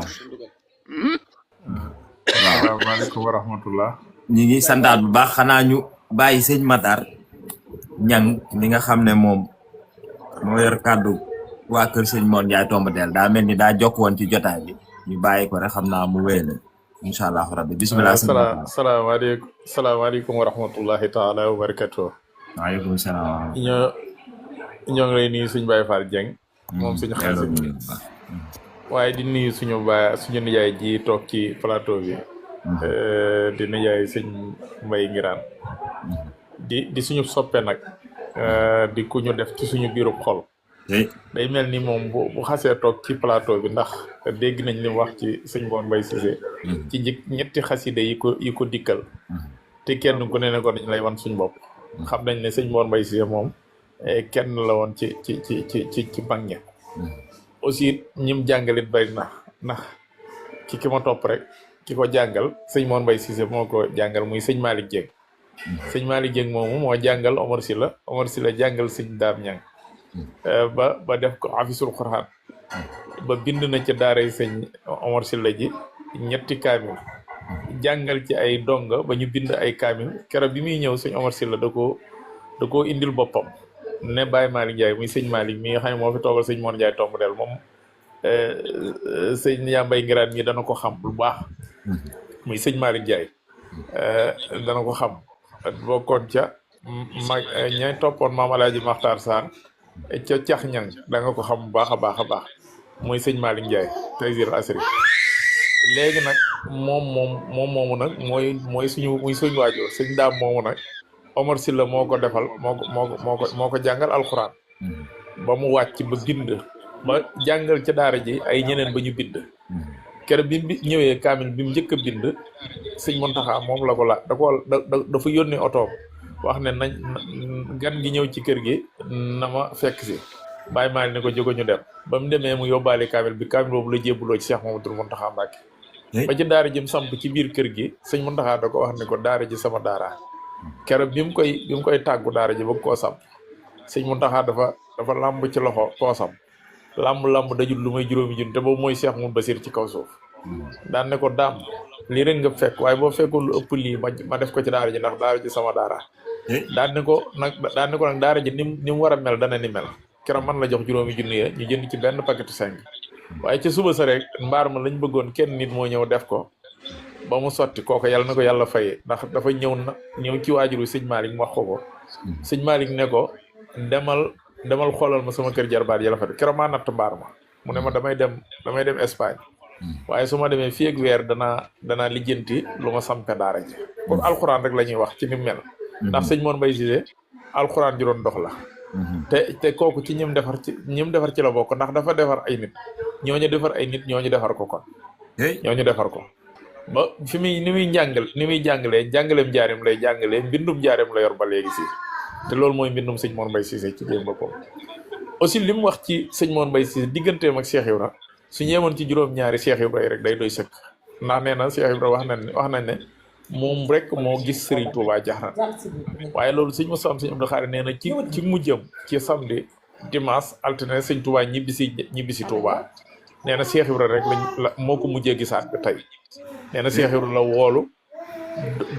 asalaamaaleykum wa rahmatullah ñi ngi santaat bu baax xanaa ñu bàyyi sëñ Matar ñang mi nga xam ne moom moo yor kàddu waa kër sëñ Mor Ndiaye Tombadel daa mel ni daa jokk woon ci jotaay bi ñu bàyyi ko rek xam naa mu wéyal incha allah rabbi bisimilah. salaamaaleykum wa rahmatullahi taala wa barakatuh. waaleykum salaam. ñoo ngi lay nuyu suñu Baye Fall Dieng. moom suñu xarit waaye di nuyu suñu nijaay ji toog ci plateau bi. di nijaay sëñ Mbay Ngiraan. di suñu soppe nag. di ku ñu def ci suñu biiru xol. day mel ni moom bu xasee toog ci plateau bi ndax dégg nañ li mu wax ci sëñ Mor Mbaye Cissé ci ñetti xaside yi ko dikkal te kenn ku ne ko dañ lay wan suñ bopp xam nañ ne sëñ Mor Mbaye Cissé moom kenn la woon ci mag ña aussi ñim jàngalit bari na ndax ki ma topp rek ki ko jàngal sëñ Mor Mbaye Cissé moo ko jàngal muy sëñ Malick Dieng sëñ Malick Dieng moomu moo jàngal Omar Sylla jàngal sëñ Daam Ñang ba def ko hafisul Qur'an ba bind na ci daara sëñ Omar Sylla ji ñetti kaamil jàngal ci ay donga ba ñu bind ay kaamil keroog bi muy ñëw sëñ Omar Sylla da koo indil boppam ne Baye Malick Ndiaye muy sëñ Malick mi nga xam ne moo fi toogal sëñ Mor Ndiaye Tombadel moom sëñ Yambay Ngiraan mi dana ko xam lu baax muy sëñ Malick Ndiaye dana ko xam bokkoon ca ñay toppoon maam Alaaji Maxtaar Sarr ca cax ñang da nga ko xam bu baax a baax muy sëñ Malick Ndiaye Taysir Asri léegi nag moom moomu nag muy suñu waajur sëñ daam moomu nag Omar Sylla moo ko defal moo ko jàngal alxuraan ba mu wàcc ba bind ba jàngal ca daara ji ay ñeneen ba ñu bind keroog bi ñëwee kaamil bi mu njëkk a bind sëñ Muntaxa moom la ko dafa yónnee otoom wax ne nañ gan gi ñëw ci kër gi na ma fekk si bàyyi maa ne ko jógo ñu dem ba mu demee mu yóbbaale kaamil boobu la jébbuloo ci Cheikh Mamadou Muntaxa Mbàkke ba ci daara ji mu samp ci biir kër gi sëñ Muntaxa da ko wax ne ko daara ji sama daara keroog bi mu koy tàggu daara ji bëgg koo samp sëñ Muntaxa dafa làmb ci loxo poosam làmb dajul lu may juróomi junni te boobu mooy Cheikh Mouhamed Basir ci kaw suuf daan ne ko daam lii rek nga fekk waaye boo fekkoon lu ëpp lii ma def ko ci daara ji ndax daara ji sama daara daan ne ko nag daara ji ni mu war a mel dana ni mel keroog man la jox juróomi junni ya ñu jënd ci benn paquetu 5 waaye ca suba sa rek mbaar ma lañ bëggoon kenn nit moo ñëw def ko ba mu sotti kooku yàlla na ko yàlla fayee ndax dafa ñëw ci waajuru sëñ Malick mu wax ko sëñ Malick ne ko demal xoolal ma sama kër jarbaat yi la fa keroog maa natt mbaar ma mu ne ma damay dem Espagne waaye su ma demee fii ak weer danaa lijjanti lu ma sampe daara ji pour alxuraan rek la ñuy wax ci ni mel ndax sëñ Mor Mbaye Cissé alxuraan ju doon dox la te kooku ci ñim defar ci la bokk ndax dafa defar ay nit ñooñu defar ay nit ñooñu defar ko kon ñooñu defar ko ba fi ni muy jàngalee njaareem lay jàngalee mbindum njaareem la yor ba léegi si te loolu mooy mbindum sëñ Mor Mbaye Cissé ci démb boppam aussi li mu wax ci sëñ Mor Mbaye Cissé digganteem ak Cheikh Ibra su ñeemoon ci juróom-ñaari Cheikh Ibra yi rek day doy sëkk ndax nee na Cheikh Ibra wax nañ ne moom rek moo gis Serigne Touba jaxran waaye loolu sëñ Moussa sëñ Abdou Khadre nee na ci mujjam ci samedi dimanche altine sëñ Touba ñibbisi Touba nee na Cheikh Ibra rek moo ko mujjee gisaat bi tey nee na Cheikh Ibra la woolu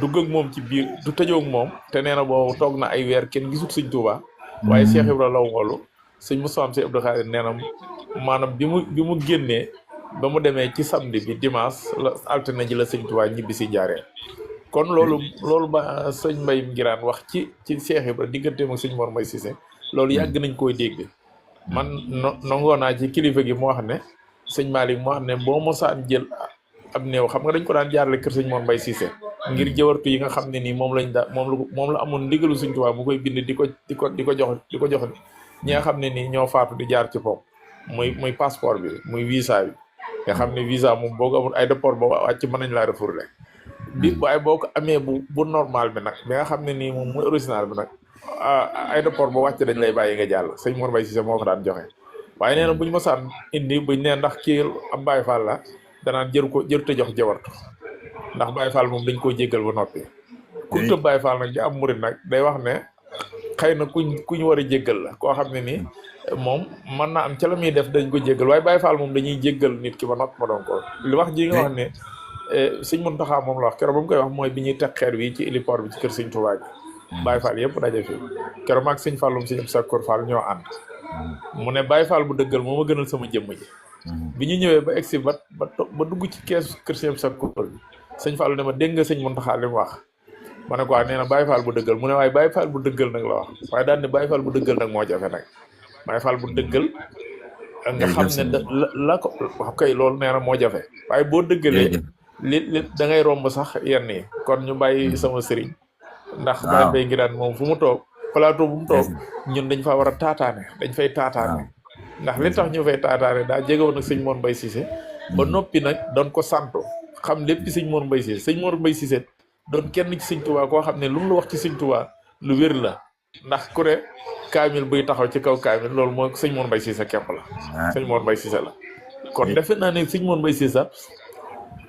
dugg ak moom ci biir du tëjoo ak moom te nee na boobu toog na ay weer kenn gisut sëñ Touba waaye Cheikh Ibra la woolu sëñ Moussa sëñ Abdou Khadre nee na maanaam bi mu génnee ba mu demee ci samedi bi dimanche la altine ji la sëñ Touba ñibbisi Njaaréem kon loolu ba sëñ Mbaye Ngiraan wax ci Cheikh Ibra digganteem ak sëñ Mor Mbaye Cissé loolu yàgg nañ koy dégg man nangoo naa ci kilifa gi moo wax ne sëñ Malick moo wax ne boo mosaan jël ab néew xam nga dañ ko daan jaarale kër sëñ Mor Mbaye Cissé ngir jëwartu yi nga xam ne nii moom la amoon ndigalu sëñ Touba mu koy bind di ko jox ñi nga xam ne nii ñoo faatu di jaar ci pom muy passeport bi muy visa bi nga xam ne visa moom boo ko amul aéroport ba wàcc mën nañ laa refourlé waaye boo ko amee bu normal bi nag bi nga xam ne nii moom muy original bi nag aéroport ba wàcc dañ lay bàyyi nga jàll sëñ Mor Mbaye Cissé moo ko daan joxe waaye nee na buñu mosaan indi buñ ne ndax kii am Baye Fall la danaan jëru te jox jawartu ndax Baye Fall moom dañ koo jéggal ba noppi ku tëb Baye Fall nag di am murit nag day wax ne xëy na kuñ war a jéggal la koo xam ne nii moom mën naa am ca la muy def dañ ko jéggal waaye Baye Fall moom dañuy jéggal nit ki ba noppi ma doon ko li wax ji nga wax ne sëñ Mountakha moom la wax keroog ba mu koy wax mooy bi ñuy teg xeer wi ci héliport bi ci kër sëñ Touba gi Baye Fall yëpp daje fi keroog maag sëñ Fallum sëñ Sakkoor Fall ñoo ànd mu ne Baye Fall bu dëggal moo ma gënal sama jëmm ji bi ñu ñëwee ba egsi ba dugg ci keesu kër sëñ Sakkoor bi sëñ Fall ne ma dégg nga sëñ Mountakha li mu wax ma ne ko nee na Baye Fall bu dëggal mu ne waaye Baye Fall bu dëggal nag la wax waaye daal ne Baye Fall bu dëggal nag moo jafe nag Baye Fall bu dëggal nga xam ne la ko wax kay loolu nee na moo jafe waaye boo dëggalee li da ngay romb sax yenn yi kon ñu bàyyi sama sëriñ ndax Baye Mbaye Ngiraan moom fu mu toog plateau bu mu toog ñun dañ faa war a taataane dañ fay taataane ndax li tax ñu fay taataane daa jegewoon ak sëñ Mor Mbaye Cissé ba noppi nag doon ko santu xam lépp sëñ Mor Mbaye Cissé sëñ Mor Mbaye Cissé doon kenn ci sëñ Touba koo xam ne lu mu la wax ci sëñ Touba lu wér la ndax ku ne kaamil buy taxaw ci kaw kaamil loolu mooy sëñ Mor Mbaye Cissé képp la sëñ Mor Mbaye Cissé la kon defe naa ne sëñ Mor Mbaye Cissé sax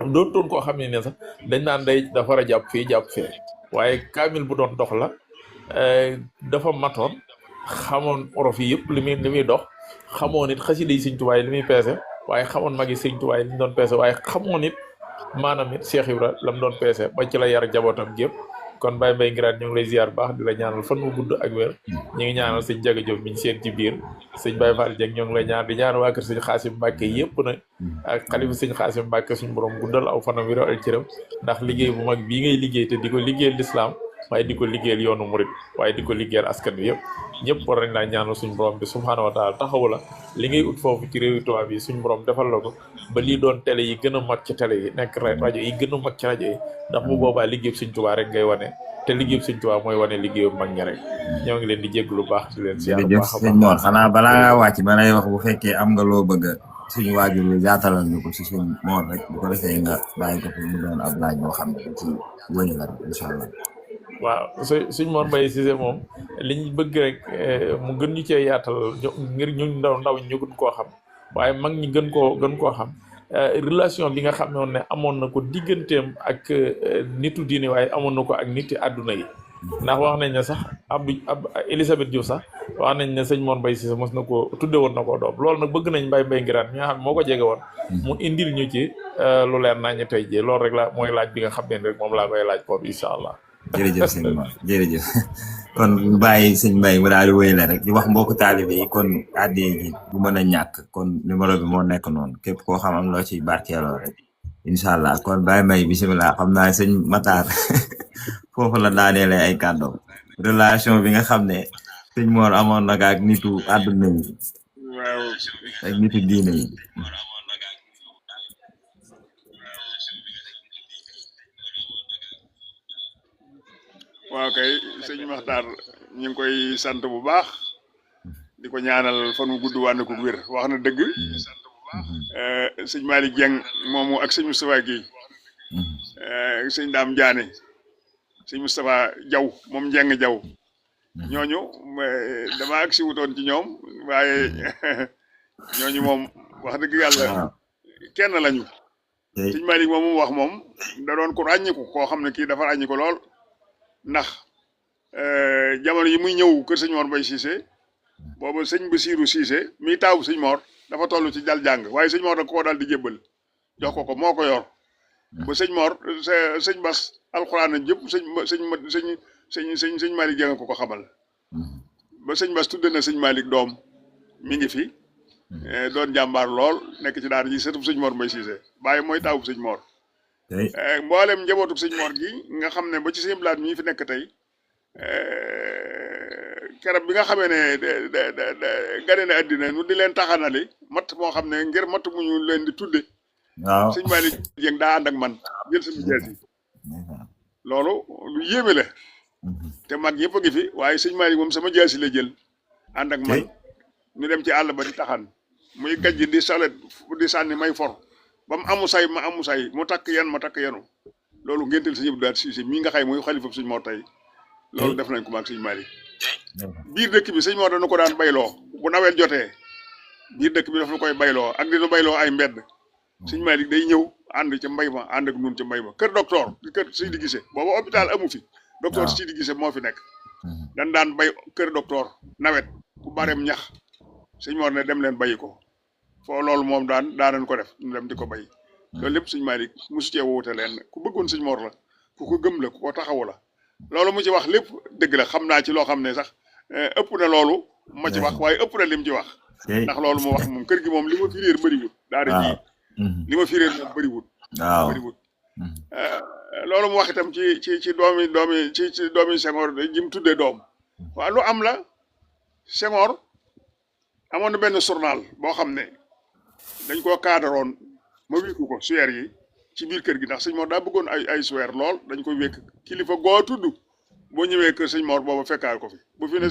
doon toon koo xam ne sax dañ naan day dafa war a jàpp fii jàpp fee waaye kaamil bu doon dox la dafa matoon xamoon orof yi yëpp li muy dox xamoon it xasida yi sëñ Touba yi li muy peese waaye xamoon magi sëñ Touba yi li ñu doon peese waaye xamoon it maanaam it Cheikh Ibra la mu doon peese ba ci la yar jabootam gépp kon Baye Mbaye Ngiraan ñu ngi lay ziar baax di la ñaanal fan wu gudd ak wér ñu ngi ñaanal sëñ Jaga Jóob mi ñu seen ci biir sëñ Baye Fall Dieng ñoo ngi lay ñaan di ñaanal waa kër sëñ Xaasim Mbàkke yëpp nag ak xalifa sëñ Xaasim Mbàkke suñu borom guddal aw fanam wi al cëram ndax liggéey bu mag bii ngay liggéey te di ko liggéeyal lislaam waaye di ko liggéeyal yoonu murit waaye di ko liggéeyal askan wi yëpp ñëpp war nañ laa ñaanal suñu borom bi subhaanahu wa taala taxawu la li ngay ut foofu ci réewi tubaab yi suñu borom defal la ko ba lii doon télé yi gën a mag ci télé yi nekk rajo yi gën a mag ci rajo yi ndax bu boobaa liggéeyub suñ Tuubaa rek ngay wane te liggéeyub suñ Tuubaa mooy wane liggéeyub mag ñi rek ñoo ngi leen di jégg lu baax di leen siyaar bu baax a sëñ Mor xanaa balaa ngaa wàcc ba lay wax bu fekkee am nga loo bëgg suñu waajur bi yaatalal ñu ko si suñ Mor rek bu ko defee nga bàyyi ko fi mu doon ab laaj boo xam ne ci wëy la rek incha allah. waaw suñ Mor Mbaye Cissé moom li ñu bëgg rek mu gën ñu cee yaatal ngir ñu ndaw ñu gën koo xam waaye mag ñi gën koo xam relation bi nga xam ne amoon na ko digganteem ak nitu diine waaye amoon na ko ak niti àdduna yi ndax wax nañ ne sax Elisabeth Diouf sax wax nañ ne sëñ Mor Mbaye Cissé mos na ko tudde woon na ko doom loolu nag bëgg nañ Baye Mbaye Ngiraan mi nga xam moo ko jege woon mu indil ñu ci lu leer naa ñu tey jii loolu rek la mooy laaj bi nga xam ne rek moom laa koy laaj foofu incha allah. jërëjëf sëñ Mor jërëjëf kon bàyyi sëñ Mbaye mu daal di wéy la rek di wax mbokku taalibe yi kon àddee ji bu mën a ñàkk kon numéro bi moo nekk noonu képp koo xam am loo ciy barkeeloo rek incha allah kon Baye Mbaye bisimilah xam naa sëñ Matar foofu la daaneele ay kàddoom relation bi nga xam ne sëñ Mor amoon na ak nitu àdduna yi waaw ak nitu diine yi. waaw kay sëñ Maxtaar ñu ngi koy sant bu baax di ko ñaanal fan wu gudd wànn ko wér wax na dëgg sëñ Malick Dieng moomu ak sëñ Moustapha Guèye sëñ Dame Diané sëñ Moustapha Diaw moom Dieng Diaw ñooñu dama ak si wutoon ci ñoom waaye ñooñu moom wax dëgg yàlla kenn lañu sëñ Malick moom mu wax moom da doon ko ràññiku koo xam ne kii dafa ràññiku lool ndax jamono yi muy ñëw kër sëñ Mor Mbaye Cissé booba sëñ Bassirou Cissé mi taawu sëñ Mor dafa toll ci jal jàng waaye sëñ Mor da ko daal di jébbal jox ko moo ko yor ba sëñ Mor sëñ Bas alxuraan jëpp sëñ Malick Dieng ko xamal ba sëñ Bas tudde na sëñ Malick doom mi ngi fi doon jàmbaar lool nekk ci daara ji sëtub sëñ Mor Mbaye Cissé bàyyi mooy taawu sëñ Mor mboolem njabootu sëñ Mor gi nga xam ne ba ci sëñ Blaat mii fi nekk tey keroog bi nga xamee ne gane na àddina nu di leen taxanali matt moo xam ne ngir matt mu ñu leen di tudde waaw sëñ Malick Dieng daa ànd ak man jël sama jees yi loolu lu yéeme la te mag yëpp a ngi fi waaye sëñ Malick moom sama jees yi la jël ànd ak man ñu dem ci àll ba di taxan muy gajj di salet di sànni may for ba mu amu say ma amu say mu takk yan ma takk yanu loolu ngéntel sëñ Abdou Cissé mii nga xay muy xalifa sëñ Mor tey loolu def nañ ko maag sëñ Malick biir dëkk bi sëñ Mor dañu ko daan bayloo bu nawet jotee biir dëkk bi dafa koy bayloo ak dinu bayloo ay mbedd sëñ Malick day ñëw ànd ca mbay ma ànd ak nun ca mbay ma kër docteur di kër Sidi Gissé booba hôpital amu fi docteur Sidi Gissé moo fi nekk dan daan bay kër docteur nawet ku bareem ñax sëñ Mor ne dem leen bayi ko foo loolu moom daanañ ko def ñu dem di ko bay loolu lépp sëñ Malick mosu cee woote leen ku bëggoon sëñ Mor la ku ko gëm la ku ko taxawu la loolu mu ci wax lépp dëgg la xam naa ci loo xam ne sax ëpp na loolu ma ci wax waaye ëpp na lim ci wax ndax loolu mu wax moom kër gi moom li ma fi réer bëriwul daara ji li ma fi réer moom bëriwul loolu mu wax itam ci doomi Senghor ji mu tuddee doom waaw lu am la Senghor amoon na benn journal boo xam ne dañ koo kaadaroon ma wékku ko suyeer yi ci biir kër gi ndax sëñ Mor daa bëggoon ay suyeer lool dañ ko wékk kilifa goo tudd boo ñëwee kër sëñ Mor booba fekkaal ko fi bu fi ne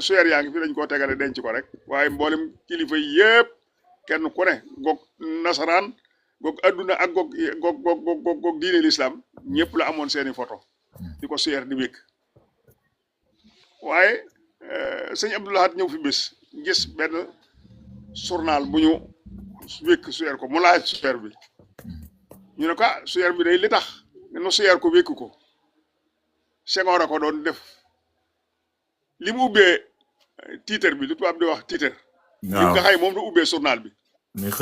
suyeer yaa ngi fi dañ koo tegale denc ko rek waaye mboolem kilifa yi yëpp kenn ku ne goog nasaraan goog adduna ak goog diine l'islam ñëpp la amoon seeni photo di ko suyeer di wékk waaye sëñ Abdou Lahad ñëw fi bés gis benn journal bu ñu wékk suyeer ko mu laaj suyeer bi ñu ne ko suyeer bi day li tax nu suyeer ko wékk ko Senghor a ko doon def li mu ubbee titre bi lu tubaab di wax titre li nga xay moom du ubbee journal bi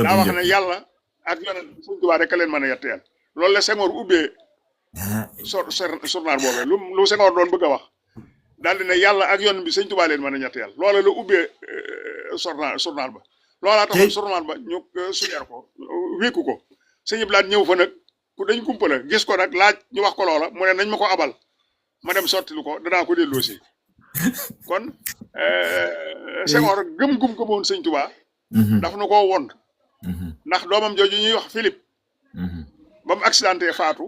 daa wax ne yàlla ak yonent Sëñ Tuubaa rek a leen mën a yetteel loolu la Senghor ubbee journal boobee lu Senghor doon bëgg a wax daal di ne yàlla ak yonent bi Sëñ Tuubaa leen mën a ñetteel loola la ubbee journal ba loolaa taxoon journal ba ñu suyeer ko wékku ko sëñ Blaat ñëw fa nag ku dañ kumpala gis ko nag laaj ñu wax ko loola mu ne nañ ma ko abal ma dem sottilu ko danaa ko delloo si kon Senghor gëm-gum gëmoon sëñ Tuubaa daf na koo won ndax doomam jooju ñuy wax Philippe ba mu accidenté faatu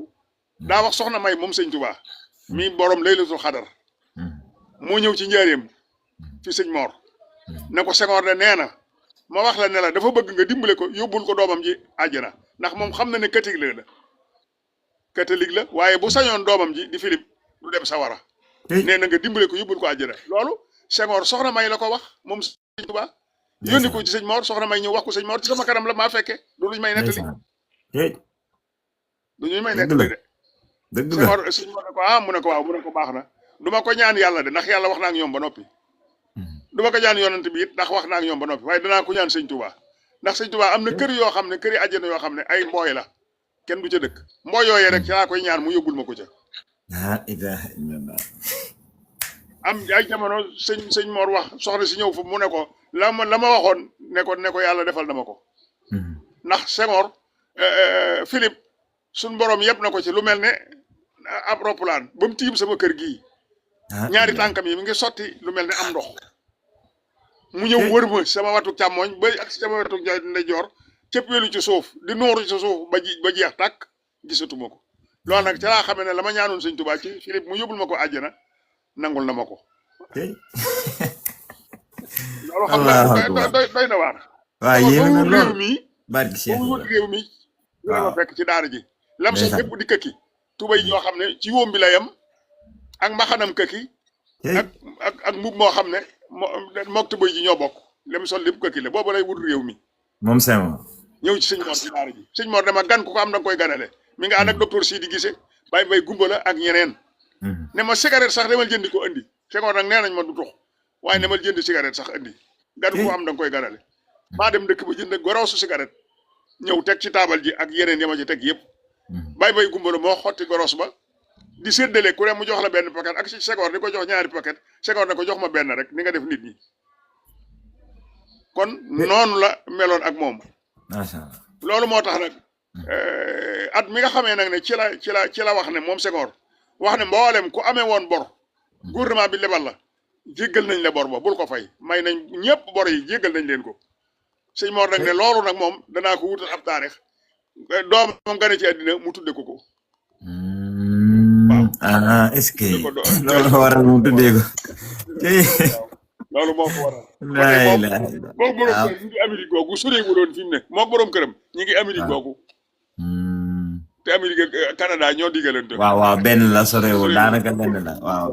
daa wax soxna May moom sëñ Tuubaa mi borom Laylatul Xadar moo ñëw ci njaareem fi sëñ Mor ne ko Senghor de nee na ma wax la ne la dafa bëgg nga dimbale ko yóbbul ko doomam ji àjjana ndax moom xam na ne catholique la waaye bu sañoon doomam ji di Philippe du dem sawara nee na nga dimbale ko yóbbul ko àjjana loolu Senghor soxna May la ko wax moom sëñ Tuubaa yónni ko ci sëñ Mor soxna May ñëw wax ko sëñ Mor ci sama kanam la maa fekke du luñ may nettali du ñu may nettali de Senghor sëñ Mor ne ko mu ne ko waaw mu ne ko baax na du ma ko ñaan yàlla de ndax yàlla wax na ak ñoom ba noppi du ma ko ñaan yonent bi it ndax wax na ak ñoom ba noppi waaye danaa ko ñaan sëñ Tuubaa ndax sëñ Tuubaa am na kër yoo xam ne kër yi àjjana yoo xam ne ay mbooy la kenn du ca dëkk mbooy yooyee rek ci laa koy ñaan mu yóbbul ma ko ca am ay jamono sëñ Mor wax soxna si ñëw fa mu ne ko la ma waxoon ne ko yàlla defal na ma ko ndax Senghor Philippe suñ borom yëpp na ko ci lu mel ne ab roppalaan ba mu tiim sama kër gii ñaari tànkam yi mi ngi sotti lu mel ne am ndox mu ñëw wër ma sama watu càmmooñ ba ak sama watu ndeyjoor cëppeelu ci suuf di nooru ci suuf ba jeex tàkk gisatuma ko loolu nag ca laa xamee ne la ma ñaanoon sëñ Tuubaa ci Philippe mu yóbbul ma ko àjjana nangul na ma ko loolu xam nga doy na waar waaw yéen na réew lool mi barki Cheikh ba mu wut réew mi la ma fekk ci daara ji lam so lépp di këkki tubay yoo xam ne ci wóom bi la yem ak mbaxanam këkki ak mbub moo xam ne mook tubay ji ñoo bokk lem sol lépp këkki la boobu lay wut réew mi moom Senghor ñëw ci sëñ Mor ci daara ji sëñ Mor dama gan ku ko am da nga koy ganale mi nga ànd ak docteur Sidi Gissé Baye Mbaye Gumbala ak ñeneen ne ma cigarette sax demal jëndi ko andi Senghor nag nee nañ ma du tux waaye demal jëndi cigarette sax andi gan ku ko am da nga koy ganale maa dem dëkk ba jënd goroosu cigarette ñëw teg ci taabal ji ak yeneen yama ci teg yëpp Baye Mbaye Gumbala moo xotti goros ba di séddale ku ne mu jox la benn paquet ak si Senghor di ko jox ñaari paquet Senghor ne ko jox ma benn rek ni nga def nit ñi kon noonu la meloon ak moom macha allah loolu moo tax nag at mi nga xamee nag ne ci la wax ne moom Senghor wax ne mboolem ku amee woon bor gouvernement bi lebal la jéggal nañ la bor ba bul ko fay may nañ ñëpp bor yi jéggal nañ leen ko sëñ Mor nag ne loolu nag moom danaa ko wutal ab taarix doom moom gane ci àddina mu tudde ko ko ah est-ce que loolu waral mu tuddee ko loolu moo ko waral moom borom kër ñu ngi Amérique googu soreegu doon fi mu ne moom borom këram ñu ngi Amérique googu te Amérique Canada ñoo diggalante waaw benn la sorewul daanaka benn la waaw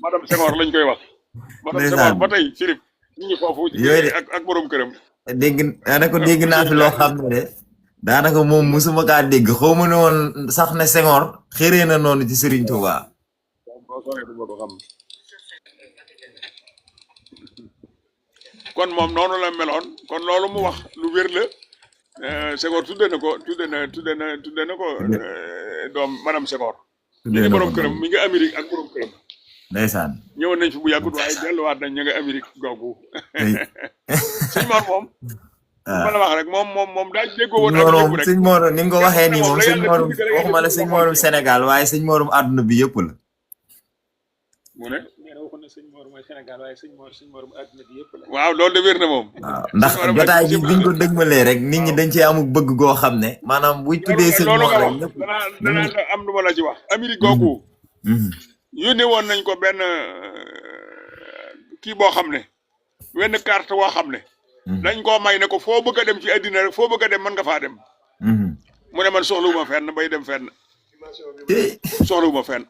madame Senghor lañ koy wax madame Senghor ba tey Philippe ñu ngi foofu ak borom këram dégg naa fi loo xam ne de daanaka moom musuma kaa dégg xaw ma ne woon sax ne Senghor xëree na noonu ci Serigne Touba kon moom noonu la meloon kon loolu mu wax lu wér la Senghor tudde na ko doom madame Senghor ñu ngi borom këram mi ngi Amérique ak borom këram ndeysaan ñëwoon nañ fi bu yàggut waaye delluwaat nañ ñu nga Amérique googu sëñ Mor moom ma la wax rek moom daa déggoo woon ak ñëpp rek sëñ Mor ni nga ko waxee nii moom sëñ Morum waxuma la sëñ Morum Sénégal waaye sëñ Morum àdduna bi yëpp la mu ne waxoon na sëñ Mor mooy Sénégal waaye sëñ Morum àdduna bi yëpp la waaw loolu de wér na moom waaw ndax jotaay bi biñ ko dëgmalee rek nit ñi dañ cee amuk bëgg goo xam ne maanaam buy tuddee sëñ Mor rek ñëpp danaa am lu ma la ci wax Amérique googu yónnee woon nañ ko benn kii boo xam ne wenn carte boo xam ne dañ koo may ne ko foo bëgg a dem ci àddina rek foo bëgg a dem mën nga faa dem mu ne man soxlawuma fenn bay dem fenn soxlawuma fenn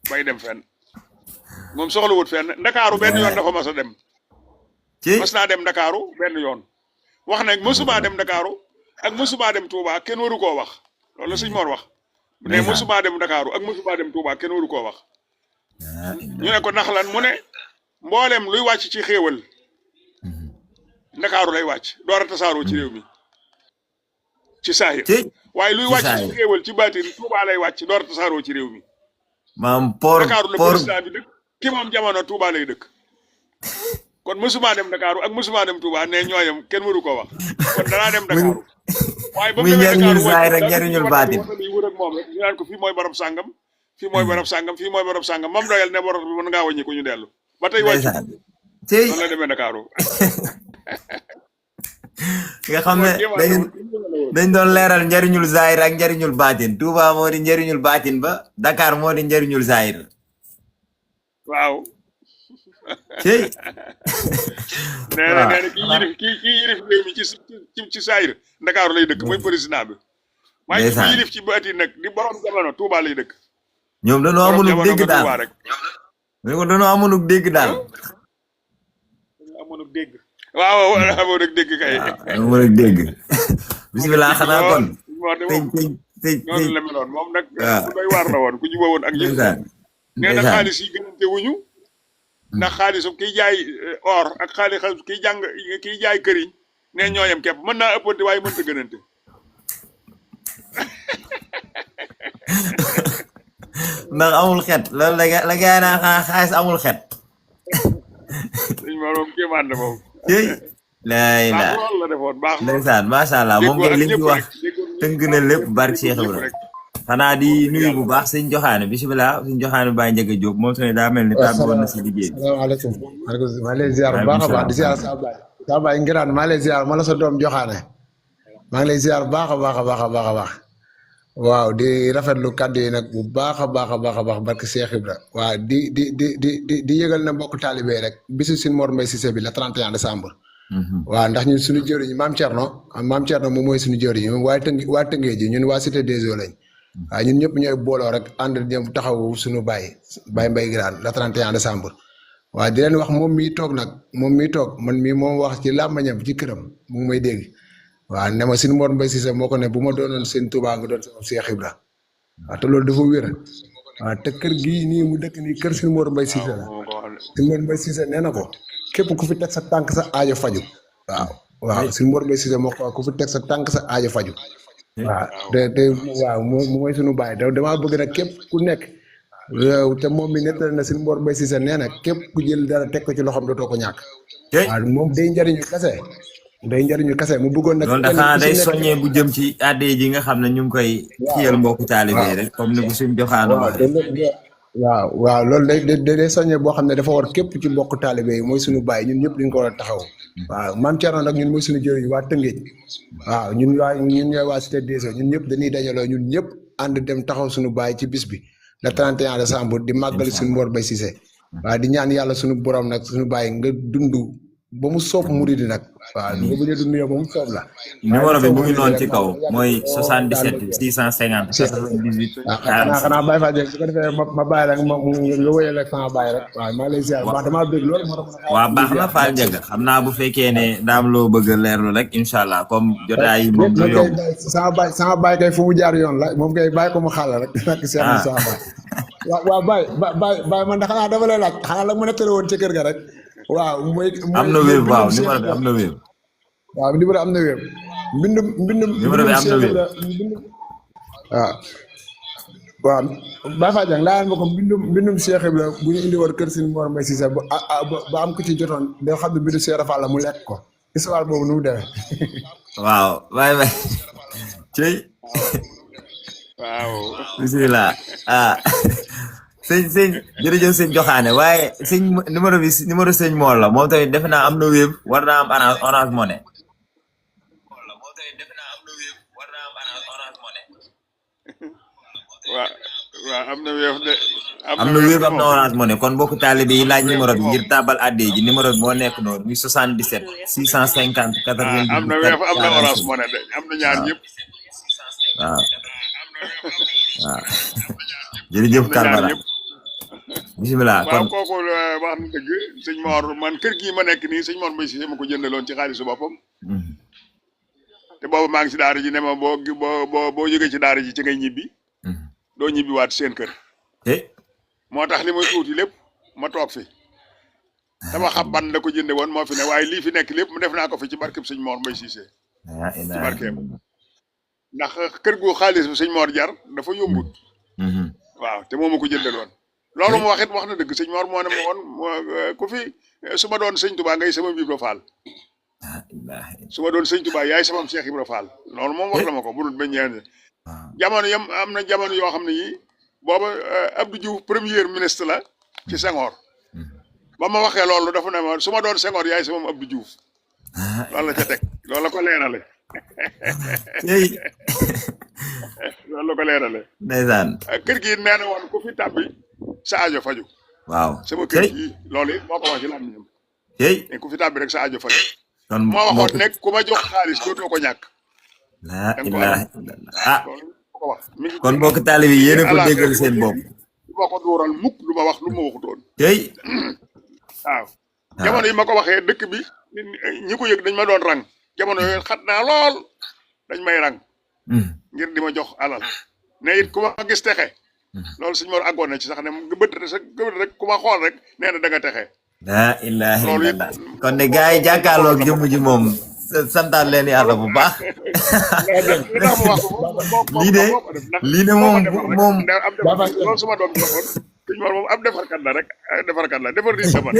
bay dem fenn moom soxlawut fenn ndakaaru benn yoon dafa mas a dem mas naa dem ndakaaru benn yoon wax nag mësumaa dem ndakaaru ak mësumaa dem Touba kenn waru koo wax loolu la sëñ Mor wax ne mësumaa dem ndakaaru ak mësumaa dem Touba kenn waru koo wax ñu ne ko nax lan mu ne mboolem luy wàcc ci xéewal ndakaaru lay wàcc door a tasaaroo ci réew mi ci saahir waaye luy wàcc ci xéewal ci baatin Touba lay wàcc door a tasaaroo ci réew mi maam port ndakaaru la président bi dëkk ki moom jamono Touba lay dëkk kon mësumaa dem ndakaaru ak mësumaa dem Touba ne ñooyam kenn waru ko wax kon danaa dem ndakaaru waaye ba mu demee ndakaaru saay rek njariñul baatin wër ak moom rek ñu naan ko fii mooy barab sàngam fii mooy barab sàngam fii mooy barab sàngam moom doyal ne borom bi mën ngaa wàññi ko ñu dellu ba tey wàcc noonu la demee ndakaaru nga xam ne dañ doon leeral njariñul zahir ak njariñul baatin Touba moo di njariñul baatin ba Dakar moo di njariñul zahir waaw cey nee na kii yilif réew mi ci zahir Dakar lay dëkk mooy président bi waaye ki yilif ci baatin nag di borom jamono Touba lay dëkk ñoom dañoo amoonug dégg daal dañoo amoonug dégg daal amoonug dégg waaw amoon ak dégg kay amoon ak dégg bisimilah xanaa kon tey noonu la meloon moom nag ku doy waar la woon ku jubóo woon ak ñëpp nee na xaalis yi gënante wuñu ndax xaalisum kiy jaay or ak xaalis kiy jaay këriñ ne ñooyam képp mën naa ëppante waaye mënta gënante ndax amul xet loolu la gaay naa xaalis amul xet dañ moom kéemaan la moom laay la la defoon baax ndeysaan macha allah moom nga li ñu wax tënk na lépp barke Cheikh Ibrahima xanaa di nuyu bu baax sëñ Joxaane bisimilah sëñ Joxaane Baye Ndiaga Diop moom tamit daa mel ni tàbbi woon na si liggéey bi. asalaamaaleykum maa lay ziar bu baax a baax di ziar saa baay ngiraan maa lay ziar ma la sa doom Joxaane maa ngi lay ziar bu baax a baax a baax a baax a baax waaw di rafetlu kàddu yi nag bu baax a baax a baax a baax barke Cheikh Ibra waaw di yëgal na mbokk taalibe rek bisu Sëñ Mor Mbaye Cissé bi le 31 décembre. waaw ndax ñun suñu jëriñ maam Thierno moom mooy suñu jëriñ moom waa Tëngéej ji ñun waa Cité des Eaux lañ. waaw ñun ñëpp ñooy booloo rek ànd dem taxawu suñu Baye Mbaye Guirane le 31 décembre. waaw di leen wax moom miy toog man mii moom wax ci làmbañam ci këram mu ngi may dégg. waaw ne ma Sëñ Mor Mbaye Cissé moo ko ne bu ma doonoon Sëñ Touba nga doon sama Cheikh Ibra waaw te loolu dafa wér waaw te kër gii nii mu dëkk nii kër Sëñ Mor Mbaye Cissé la Sëñ Mor Mbaye Cissé nee na ko képp ku fi teg sa tànk sa aajo faju waaw Sëñ Mor Mbaye Cissé moo ko ku fi teg sa tànk sa aajo faju waaw te waaw mooy suñu baay damaa bëgg nag képp ku nekk te moom mi nettali na Sëñ Mor Mbaye Cissé nee na képp ku jël dara teg ko ci loxoom dootoo ko ñàkk waaw moom day njariñu kese mu bëggoon nag loolu dafa day soññee bu jëm ci adde ji nga xam ne ñu ngi koy kiyal mbokku taalibe rek comme ni ko suñ joxaano waaw loolu day soññee boo xam ne dafa war képp ci mbokku taalibe yi mooy suñu baay ñun ñëpp dañ ko war a taxaw waaw maam Thierno nag ñun mooy suñu jëriñ waa Tëngéej waaw ñun ñooy waa Cité des Eaux ñun ñëpp dañuy dajaloo ñun ñëpp ànd dem taxaw suñu baay ci bis bi le 31 décembre di màggali Sëñ Mor Mbaye Cissé waaw di ñaan yàlla suñu borom nag suñu baay nga dund ba mu soob muridi nag waaw nga bu ñu dund yow ba mu soob la numéro bi mu ngi noonu ci kaw mooy 77 650 98 xanaa Baye Fall su ko defee ma bàyyi rek nga wéyal rek sama bàyyi rek waaw maa lay ziar wax damaa bëgg loolu moo tax waaw baax na Fall Ndiaga xam naa bu fekkee ne daam loo bëgg a leerlu rek incha allah comme jotaay yi moom du yomb sama baay kay fu mu jaar yoon la moom kay bàyyi ko mu xàll rek nak seet na sama baay waaw Baye man da xanaa dafa lay laaj xanaa la mu nettali woon ci kër ga rek waaw mooy am na wér waaw numéro bi am na wér waaw numéro am na wér mbindum numéro bi am na wér waaw Baye Fall Dieng laajal ma ko mbindum Cheikh Ibra bu ñu indi woon kër Sëñ Mor Mbaye Cissé ba am ko ci jotoon da xam ne mbindu Cheikh Fall la mu lekk ko histoire boobu nu mu demee waaw bay cey waaw bismillah sëñ jërëjëf sëñ joxaane waaye sëñ numéro sëñ Mor la moom tamit defe naa am na web war naa am Orange Money waaw am na web de am na web am na Orange Money kon mbokku taalibe yi laaj numéro bi ngir tabal adde ji numéro bi moo nekk noonu muy 77 650 90 am na web am na Orange Money de am na ñaar ñëpp waaw jërëjëf Kalmara bisimilah waaw kooku wax na dëgg sëñ Mor man kër gii ma nekk nii sëñ Mor Mbaye Cissé ma ko jëndaloon ci xaalisu boppam te boobu maa ngi si daara ji ne ma boo jógee ci daara ji ci ngay ñibbi doo ñibbi waat seen kër moo tax li may tuuti lépp ma toog fi dama xam ban la ko jënde woon moo fi ne waaye lii fi nekk lépp mu def naa ko fi ci barkeb sëñ Mor Mbaye Cissé ci barkeem ndax kër gu xaalis bi sëñ Mor jar dafa yombut waaw te moo ma ko jëndaloon loolu mu wax na dëgg sëñ Mor moo ne ma woon ku fi su ma doon sëñ Touba ngay sama Ibra Fall su ma doon sëñ Touba yaay sama Cheikh Ibra Fall loolu moom wax la ma ko bu dul ba ñeent jamono yam am na jamono yoo xam ne yi booba Abdou Diouf premier ministre la ci Senghor ba ma waxee loolu dafa ne ma su ma doon Senghor yaay sama Abdou Diouf loolu la ca teg loolu la ko leerale loolu la ko leerale ndeysaan kër gi nee na woon ku fi tàbbi sa aajo faju waaw sama kër gi loolu it moo ko wax ci lan ñam ku fi tàbbi rek sa aajo faju kon moo waxoon ne ku ma jox xaalis dootoo ko ñàkk laa ilaaha illallah ko wax kon mbokk taalibe yi yéen a ko déggal seen bopp du ma ko dóoral mukk du ma wax lu ma waxutoon waaw jamono yi ma ko waxee dëkk bi ñi ko yëg dañ ma doon rang jamono yooyu xat naa lool dañ may rang ngir di ma jox alal ne it ku ma gis texe loolu suñu Mor àggoon na ci sax ne bët rek ku ma xool rek nee na da nga texe laa ilaaha illallah kon de gars yi jàkkaarloog jëmm ji moom santaan leen yàlla bu baax lii de moom loolu suma doom joxoon suñu Mor moom ab defarkat la rek defarkat la defar nit deman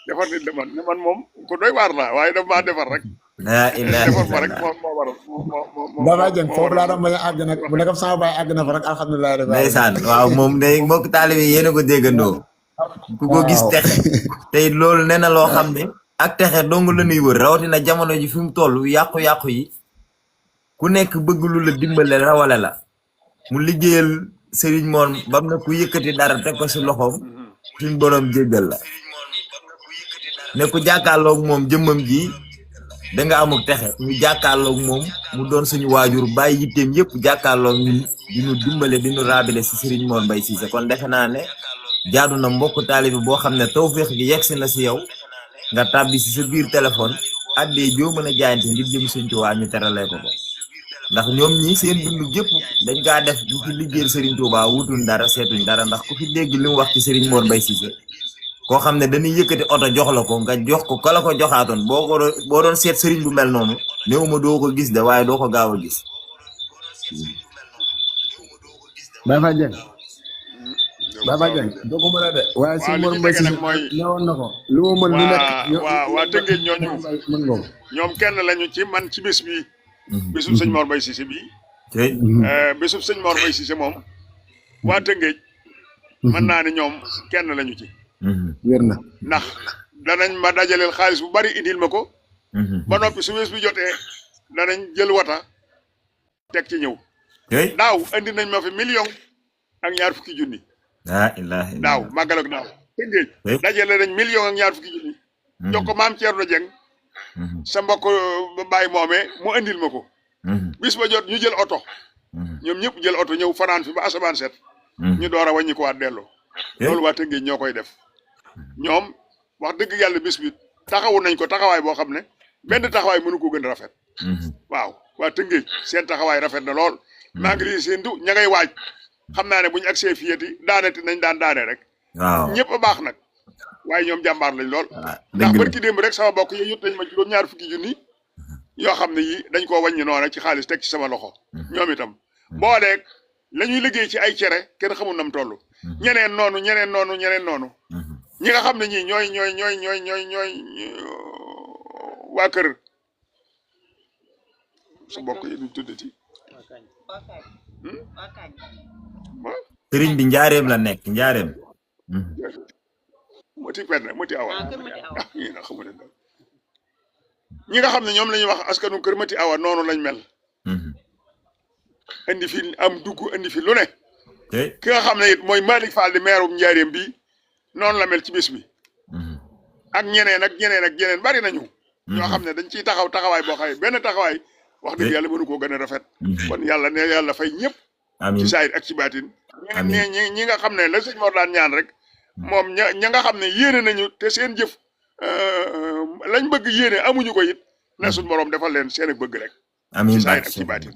defar nit deman ne man moom ku doy waar la waaye daf maa defar rek laa ilaaha defar ma rek moo waral Baye Dieng foofu laa doon bañ a àgg nag bu nekk sama baay àgg na fa rek alhamdulilah ndeysaan waaw moom day mbokk taalibe yéen a ko déggandoo ku ko gis texe tey loolu nee na loo xam ne ak texe dong la ñuy wër rawatina jamono ji fi mu toll yàqu-yàqu yi ku nekk bëgg lu la dimbale rawale la mu liggéeyal sëriñ moon bam na ku yëkkati dara teg ko si loxoom suñ borom jéggal la ne ku jàkkaarloog moom jëmmam ji da nga amuk texe ñu jàkkaarloog moom mu doon suñu waajur bàyyi yitteem yëpp jàkkaarloog ñun diñu dimbale diñu raabile si sëriñ Mor Mbaye Cissé kon defe naa ne jaadu na mbokk taalibi boo xam ne tawféex gi yegsi na si yow nga tàbbi si sa biir téléphone addee joo mën a jaayante ngir jëm Sëriñ Tuubaa ñu teralee ko ndax ñoom ñi seen dund jëpp dañ kaa def bu ci liggéeyal Sëriñ Tuubaa wutuñ dara seetuñ dara ndax ku fi dégg li mu wax ci Sëriñ Mor Mbaye Cissé koo xam ne dañuy yëkkati oto jox la ko nga jox ko kala ko joxaatoon boo doon seet sëriñ bu mel noonu néew ma doo ko gis de waaye doo ko gaaw a gis. Baye Fall Dieng Baye Fall Dieng doo ko mën a de waaye si Mor Mbaye Cissé newoon na ko lu ma mën lu nekk waa Tëngéej ñooñu mën nga ko ñoom kenn lañu ci man ci bés bi bésub sëñ Mor Mbaye Cissé bii bésub sëñ Mor Mbaye Cissé moom waa Tëngéej mën naa ne ñoom kenn lañu ci wér na ndax danañ ma dajaleel xaalis bu bari indil ma ko ba noppi su bés bi jotee danañ jël wata teg ci ñëw daaw indi nañ ma fi million ak ñaar fukki junni daaw màggal ak daaw Tëngéej dajale nañ million ak ñaar fukki junni jox ko maam Thierno Dieng sa mbokk Baye moomee mu indil ma ko bis ba jot ñu jël oto ñoom ñëpp jël oto ñëw fanaan fi ba asamaan set ñu door a wàññi ko waat delloo loolu waa Tëngéej ñoo koy def ñoom wax dëgg yàlla bis bi taxawu nañ ko taxawaay boo xam ne benn taxawaay mënu ko gën a rafet waaw waa Tëngéej seen taxawaay rafet na lool maa ngi lii seen du ña ngay waaj xam naa ne bu ñu agsee fiyeti daaneti nañ daane rek ñëpp a baax nag waaye ñoom jàmbaar lañ lool ndax barki démb rek sama bokk yi yot nañ ma juróom ñaar fukki junni yoo xam ne yi dañ koo wàññi noonu ci xaalis teg ci sama loxo ñoom itam booleeg la ñuy liggéey ci ay cere kenn xamul nam toll ñeneen noonu ñi nga xam ne ñii ñooy waa kër su bokk yi duñ tuddati sëriñ bi njaareem la nekk njaareem moti awa ñi nga xam ne ñoom la ñuy wax askanu kër mati awa noonu lañ mel indi fi am dugg indi fi lu ne ki nga xam ne it mooy Malick Fall di maire njaareem bi noonu la mel ci bis bi ak ñeneen bari nañu ñoo xam ne dañ ciy taxawaay boo xam ne benn taxawaay wax dëgg yàlla mënu koo gën a rafet kon yàlla fay ñëpp ci saayir ak ci baatin ñi nga xam ne la sëñ Mor daan ñaan rek moom ña nga xam ne yéene nañu te seen jëf lañ bëgg yéene amuñu ko it na suñ borom defal leen seen ak bëgg rek ci saayir ak ci baatin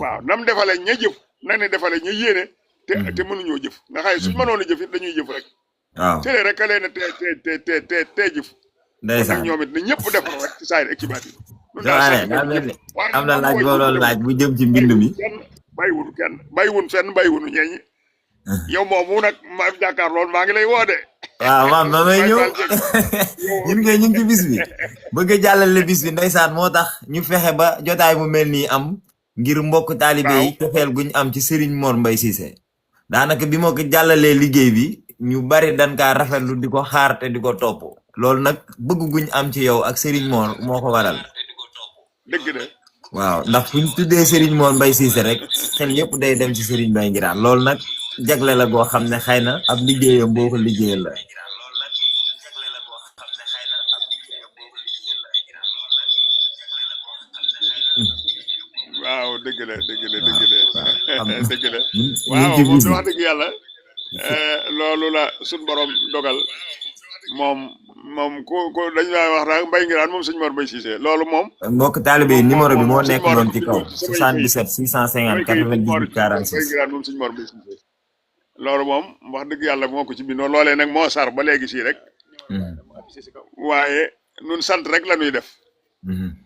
waaw nam defale ña jëf nag ne defale ña yéene te mënuñoo jëf nga xay suñ mënoon a jëf it dañuy jëf rek waaw télé rek ka leen te jëf nag ñoom it ne ñëpp defar rek ci saayir ak ci baatin am na laaj boo doon laaj bu jëm ci mbind mi bàyyiwun ñeeñi yow moomu nag ma jàkkaar lool maa ngi lay woo de waaw man ba may ñëw ñun ngay ñu ngi ci bis bi bëgg a jàllale bis bi ndeysaan moo tax ñu fexe ba jotaay mu mel nii am ngir mbokk taalibe yi cofeel guñ am ci Serigne Mor Mbaye Cissé daanaka bi moo ko jàllalee liggéey bi ñu bari dan kaa rafetlu di ko xaar te di ko topp loolu nag bëgg guñ am ci yow ak Serigne Mor moo ko waral dëgg de waaw ndax fu ñu tuddee Serigne Mor Mbaye Cissé rek xel yëpp day dem ci Serigne Mbaye Ngiraan loolu nag jagle la goo xam ne xëy na ab liggéeyam boo ko liggéeyal la waaw dëgg la waaw moom wax dëgg yàlla loolu la suñ borom dogal moom ko dañ laa wax rek Mbaye Ngiraan moom sëñ Mor Mbaye Cissé loolu moom mbokk taalibe yi numéro bi moo nekk noonu ci kaw 77 650 98 46 Mbaye Ngiraan moom sëñ Mor Mbaye Cissé loolu moom wax dëgg yàlla moo ko ci bindoo loolee nag moo sar ba léegi sii rek waaye nun sant rek la ñuy def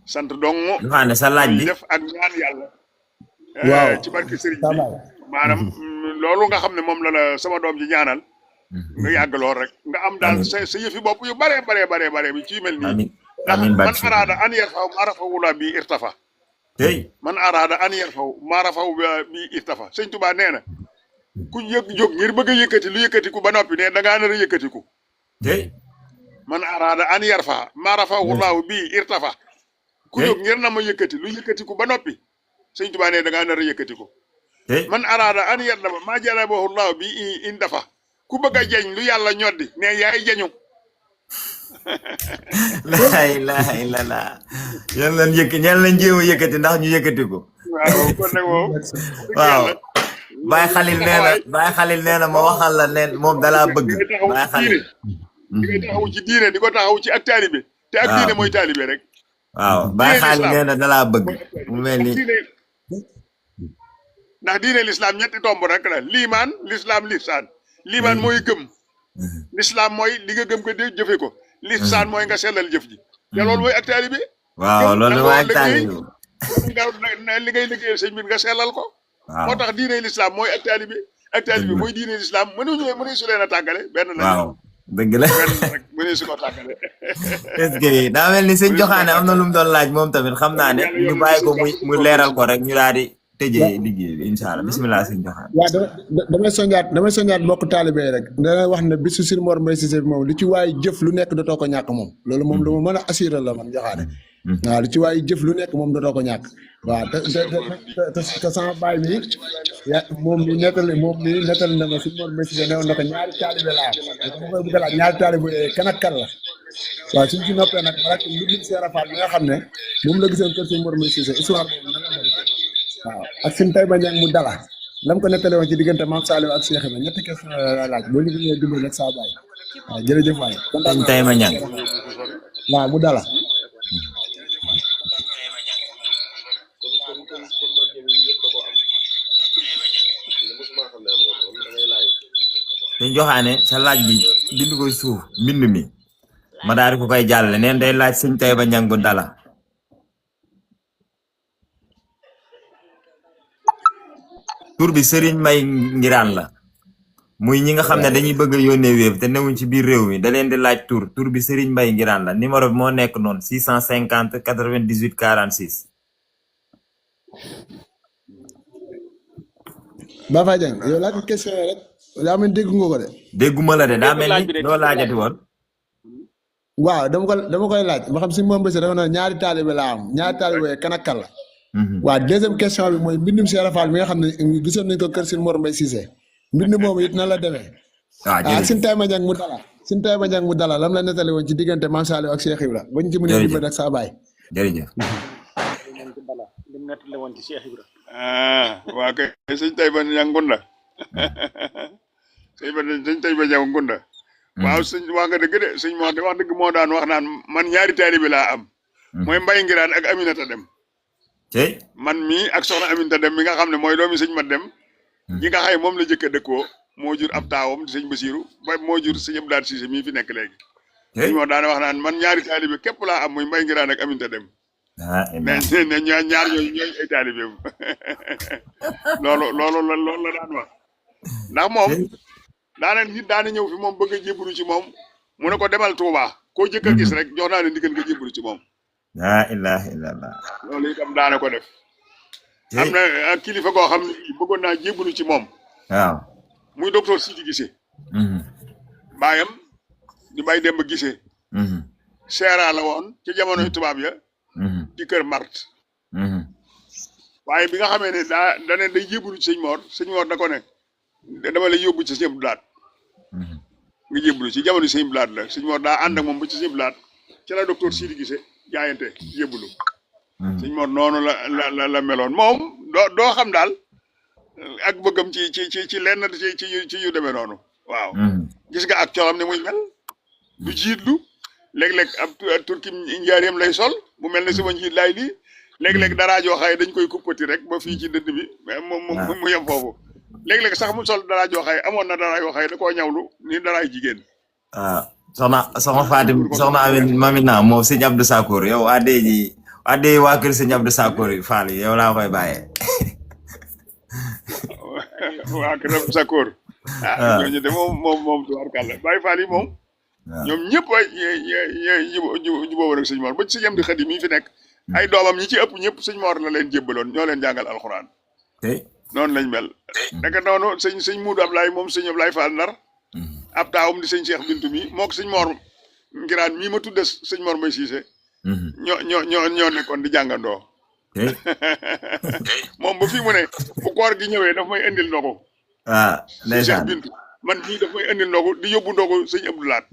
sant dong ne sa laaj bi def ak ñaan yàlla waaw ci barke sëriñ bi maanaam loolu nga xam ne moom la sama doom ji ñaanal nga yàgg lool rek nga am daal sa yëfi bopp yu bare bi ci mel nii ndax man araada an yarfaw maarafaw wula bi irtafa man araada an yarfaw maarafaw bi irtafa sëñ Tuubaa nee na ku jóg ngir bëgg a yëkkati lu yëkkatiku ba noppi ne da ngaa nar a yëkkatiku man araada an yarfa maarafaw wula bi irtafa ku jóg ngir na ma yëkkati lu yëkkatiku ba noppi sëñ Tuubaa ne da ngaa nar a yëkkatiku Hey. man araada an yadlaba maa jalabahu llahu bi in dafa ku bëgg a jeñ lu yàlla ñoddi ne yaay jeñu La ilaha illallah. Yal nañ jéem a yëkkati ndax ñu yëkkati ko. waaw kon nag moom waaw Baye Khalil nee na ma waxal la ne moom dalaa bëgg. Baye Khalil di ngay taxaw ci diine di ko taxaw ci ak taalibe te ak diine mooy taalibe rek waaw Baye Khalil nee na dalaa bëgg mu mel ni ndax diine l'islam ñetti tomb rek la liimaan l'islam lihsaan liimaan mooy gëm l'islam mooy li nga gëm ko de jëfe ko lihsaan mooy nga sellal jëf ji te loolu mooy ak taalibe waaw loolu mooy ak taalibe nga li ngay liggéeyal sëñ bi nga sellal ko moo tax diine l'islam mooy ak taalibe mooy diine l'islam mënuñu su leen a tàggale benn la waaw dëgg la benn rek mënuñu su ko tàggale est-ce que daa mel ni sëñ Joxaane am na lu mu doon laaj moom tamit xam naa ne ñu bàyyi ko mu leeral ko rek ñu daal di tëjee liggéey bi incha allah bisimilah sëñ Joxaane. waaw damay soññaat mbokk taalibe rek dana wax ne bisu Sëñ Mor Mbaye Cissé bi moom li ci waay jëf lu nekk dootoo ko ñàkk moom loolu moom lu ma mën a assuré la man Joxaane waaw li ci waay jëf lu nekk moom dootoo ko ñàkk waaw te sama baay mi moom mi nettali na ma Sëñ Mor Mbaye Cissé newoon na ko ñaari taalibe laa am dama koy bëgg a laaj ñaari taalibe kan ak kan la waaw suñ ci noppee nag rek lu dul Seera Fall bi nga xam ne moom la gisoon kër Sëñ Mor Mbaye Cissé histoire boobu nan la mel waaw ak suñ tay ba ñang mu dala lam ko nettali woon ci diggante Maam Saliou ak Cheikh Ibrahima ñetti question la laaj boo ñu ñëwee dimbali nag saa baay waaw jërëjëf waay sëñ tay ma ñang waaw mu dala sëñ Joxaane sa laaj bi bind koy suuf mbind mi ma daal di ko koy jàllale neen day laaj sëñ tay ba ñang bu dala tur bi Serigne May Ngiraan la muy ñi nga xam ne dañuy bëgg a yónnee Wave te newuñ ci biir réew mi da leen di laaj tur bi Serigne May Ngiraan la numéro bi moo nekk noonu 650 98 46. Ba Fa Dieng yow laaj ko question rek daa mel ni dégg nga ko de. dégguma la de daa mel ni loo laajati woon. waaw dama koy laaj ba xam si moom bés dafa ne ñaari taalibe laa am ñaari taalibe kan ak kan la. waaw deuxième question bi mooy mbindum Seera Fall mi nga xam ne gisoon nañ ko kër Sëñ Mor Mbaye Cissé mbind moomu it na la demee. waaw jërëjëf Sëñ Tay ma Ñang mu dala lam la nettali woon ci diggante Maam Saliou ak Cheikh Ibra ba ñu ci mën a dimbali ak saa baay. jërëjëf. lim nettali woon ci Cheikh Ibra waa kay sëñ tay ba ñang ngunda sëñ tay ba ñang ngunda waaw sëñ wax nga dëgg de sëñ moo wax dëgg moo daan wax naan man ñaari taalibe laa am mooy Mbay Ngiraan ak Aminata Dem man mii ak soxna Aminata Dem mi nga xam ne mooy doomi sëñ Mat Dem ñi nga xay moom la jëkk a dëkkoo moo jur ab taawam di sëñ Basiiru ba moo jur sëñ Abdou Lahad Cissé mii fi nekk léegi sëñ moo daan wax naan man ñaari taalibe képp laa am muy Mbay Ngiraan ak Aminata Dem ne ñaar ñooyu ñooy ay taalibe loolu la daan wax ndax moom daana ñëw fi moom bëgg a jébbalu ci moom mu ne ko demal Touba koo jëkk a gis rek jox naa ne ndigal nga jébbalu ci moom laa ilaha illallah loolu itam daana ko def am na kilifa goo xam ne bëggoon naa jébbalu ci moom waaw muy docteur Sidi Gissé baayam di Baye Demba Gissé seera la woon ci jamonoy tubaab ya ci kër Mart waaye bi nga xamee ne dane day jébbalu ci sëñ Mor da ko ne dama lay yóbbu ci sëñ Abdou Lahad nga jébbalu ci jamono sëñ Abdou Lahad la sëñ Mor daa ànd ak moom ba ci sëñ Abdou Lahad ci la docteur Sidi Gissé jaayante jébbalu sëñ Mor noonu la meloon moom doo xam daal ak bëggam ci lenn ci yu demee noonu waaw gis nga ak colam ne muy mel du jiitlu léeg-léeg ab turki njaareem lay sol bu mel ne sama njiit laay lii léeg-léeg dara joo xaye dañ koy kuppati rek ba fii ci dënd bi mu yem foofu léeg-léeg sax mu sol dara joo xaye amoon na dara yoo xaye da koo ñawlu ni daraay jigéen soxna Fatim soxna Mamina moom sëñ Abdou Sakour yow addee waa kër sëñ Abdou Sakour yi Fall yi yow laa koy bàyyee waa kër Abdou Sakour ñooñu de moom tubaarkàlla Baye Fall yi moom ñoom ñëpp ay jubóo rek sëñ Mor ba ci sëñ Amdi Xadi mii fi nekk ay doomam ñi ci ëpp ñëpp sëñ Mor la leen jébbaloon ñoo leen jàngal alxuraan noonu lañ mel naka noonu sëñ Muudu Ablaye moom sëñ Ablaye Fall Ndar ab taawum di sëñ Cheikh Bintu mi moo ko sëñ Mor Ngiraan mii ma tudde sëñ Mor Mbaye Cissé ñoo nekkoon di jàngandoo tey moom ba fii mu ne bu koor gi ñëwee daf may indil ndogu ah si Cheikh ndeysaan Bintu man mii daf may indil ndogu di yóbbu ndogu sëñ Abdou Lahat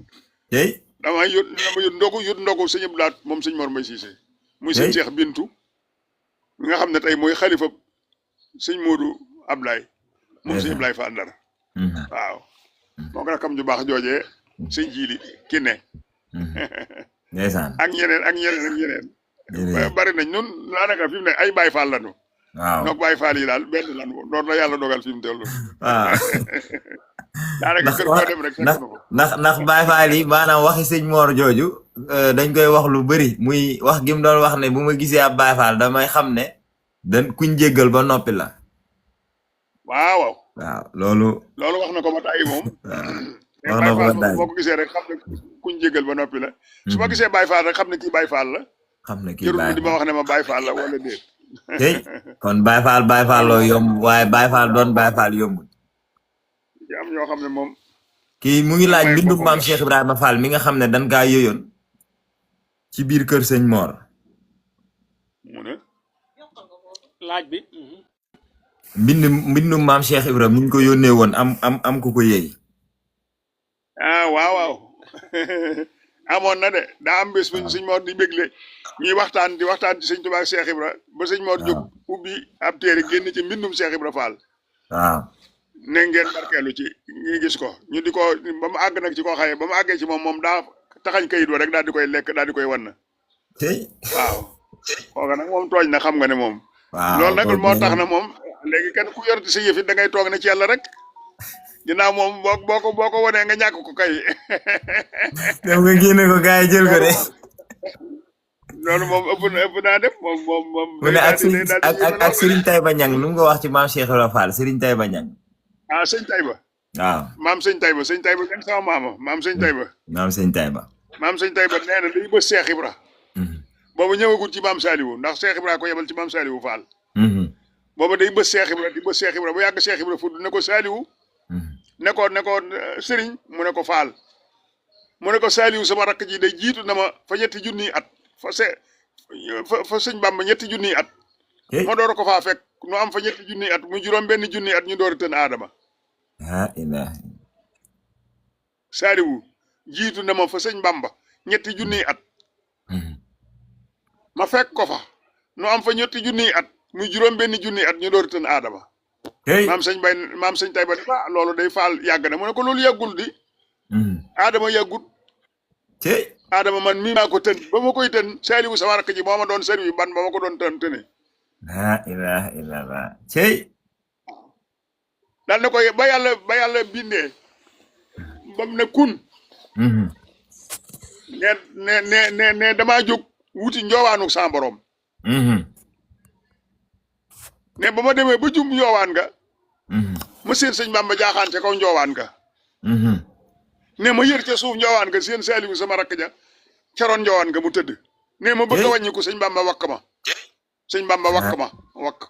tey dama yót ndogu sëñ Abdou Lahat moom sëñ Mor Mbaye Cissé muy sëñ tey Cheikh Bintu mi nga xam ne tey mooy xalifa sëñ Modou Ablaye moom sëñ ndeysaan Ablaye Fall Ndar waaw moo ko rakam ju baax joojee sëñ Jili ki ne ndeysaan ak ñeneen ak ñeneen ak ñeneen jërëjëf bari nañ ñun daanaka fi mu ne ay Baye Fall lañu waaw donc Baye Fall yi daal benn lan doon la yàlla dogal fi mu toll waaw daanaka ndax kër koo dem rek fekk ndax na ko ndax Baye Fall yi maanaam waxi sëñ Mor jooju dañ koy wax lu bëri muy wax gi mu doon wax ne bu ma gisee ab Baye Fall damay xam ne dañ kuñ jéggal ba noppi la waaw waaw loolu loolu wax na ko ba tàyyi moom waaw mais wax na ko ba Baye Fall moom tàyyi boo ko gisee rek xam ne kuñ jégal ba noppi la su ma gisee Baye Fall rek xam ne kii Baye Fall la xam ne kii jërul Baye di ma wax ne ma Baye Fall la wala déet tey kon Baye Fall loo yomb waaye Baye Fall doon Baye Fall yombul ci am ñoo xam ne moom kii mu ngi laaj may mbindum boppam maam la Cheikh Ibrahima Fall mi nga xam ne dañ kaa yëyoon ci biir kër sëñ Mor mu ne laaj bi mbindum maam Cheikh Ibrahima mu ngi ko yónnee woon am ku ko yëy waaw amoon na de daa am bés buñ sëñ Mor di bégle ñuy waxtaan ci sëñ Tuubaa ak Cheikh Ibra ba sëñ Mor jóg waaw ubbi ab téere génn ci mbindum Cheikh Ibra Fall waaw ne ngeen barkeelu ci ñi gis ko ñu di ko ba mu àgg nag ci koo xaye ba mu àggee ci moom daa taxañ kayit wa rek daal di koy lekk daal di koy wan tey waaw xooga nag moom tooñ na xam nga ne moom waaw loolu nag kooku moo moom tax na moom léegi kenn ku yor sa yëf it da ngay toog ne ci yàlla rek ginnaaw moom boo ko wanee nga ñàkk ko kay dem nga génne ko gars yi jël ko de loolu moom ëpp naa def moom mu ne ak Serigne Taïba Niang nu mu ko wax ci maam Cheikh Ibrahima Fall Serigne Taïba Niang ah sëñ Taïba waaw maam sëñ Taïba kenn sama maama maam sëñ Taïba maam sëñ Taïba nee na day bës Cheikh Ibra boobu ñëwagul ci maam Saliou ndax Cheikh Ibra ko yebal ci maam Saliou Fall booba day bës Cheikh Ibra di bës Cheikh Ibra bu yàgg Cheikh Ibra fudd ne ko Saliou ne ko Serigne mu ne ko Fall mu ne ko Saliou sama rakk ji day jiitu na ma fa ñetti junniy at fa sëñ Bamba ñetti junniy at ma door ko faa fekk nu am fa ñetti junniy at muy juróom benn junniy at ñu door a tën aadama Saliou jiitu na ma fa sëñ Bamba ñetti junniy at ma fekk ko fa nu am fa ñetti junniy at muy juróom benn junniy at ñu door a tën aadama maam sëñ Taïba ne loolu day Fall yàgg na mu ne ko loolu yàggul di aadama yàggut aadama man mii maa ko tën ba ma koy tën Saliou sama rakk ji moo ma doon servi ban ba ma ko doon tëne la ilaha illallah cey daal ne ko ba yàlla bindee bam ne kun ne damaa jóg wuti njoowaanu sa borom ne ba ma demee ba jum njoowaan nga ma seen sëñ Bamba jaaxaan ca kaw njoowaan nga ne ma yër ca suuf njoowaan nga seen Saliou sama rakk ja caroon njoowaan nga mu tëdd ne ma bëgg a wàññi ko sëñ Bamba wakk ma sëñ Bamba wakk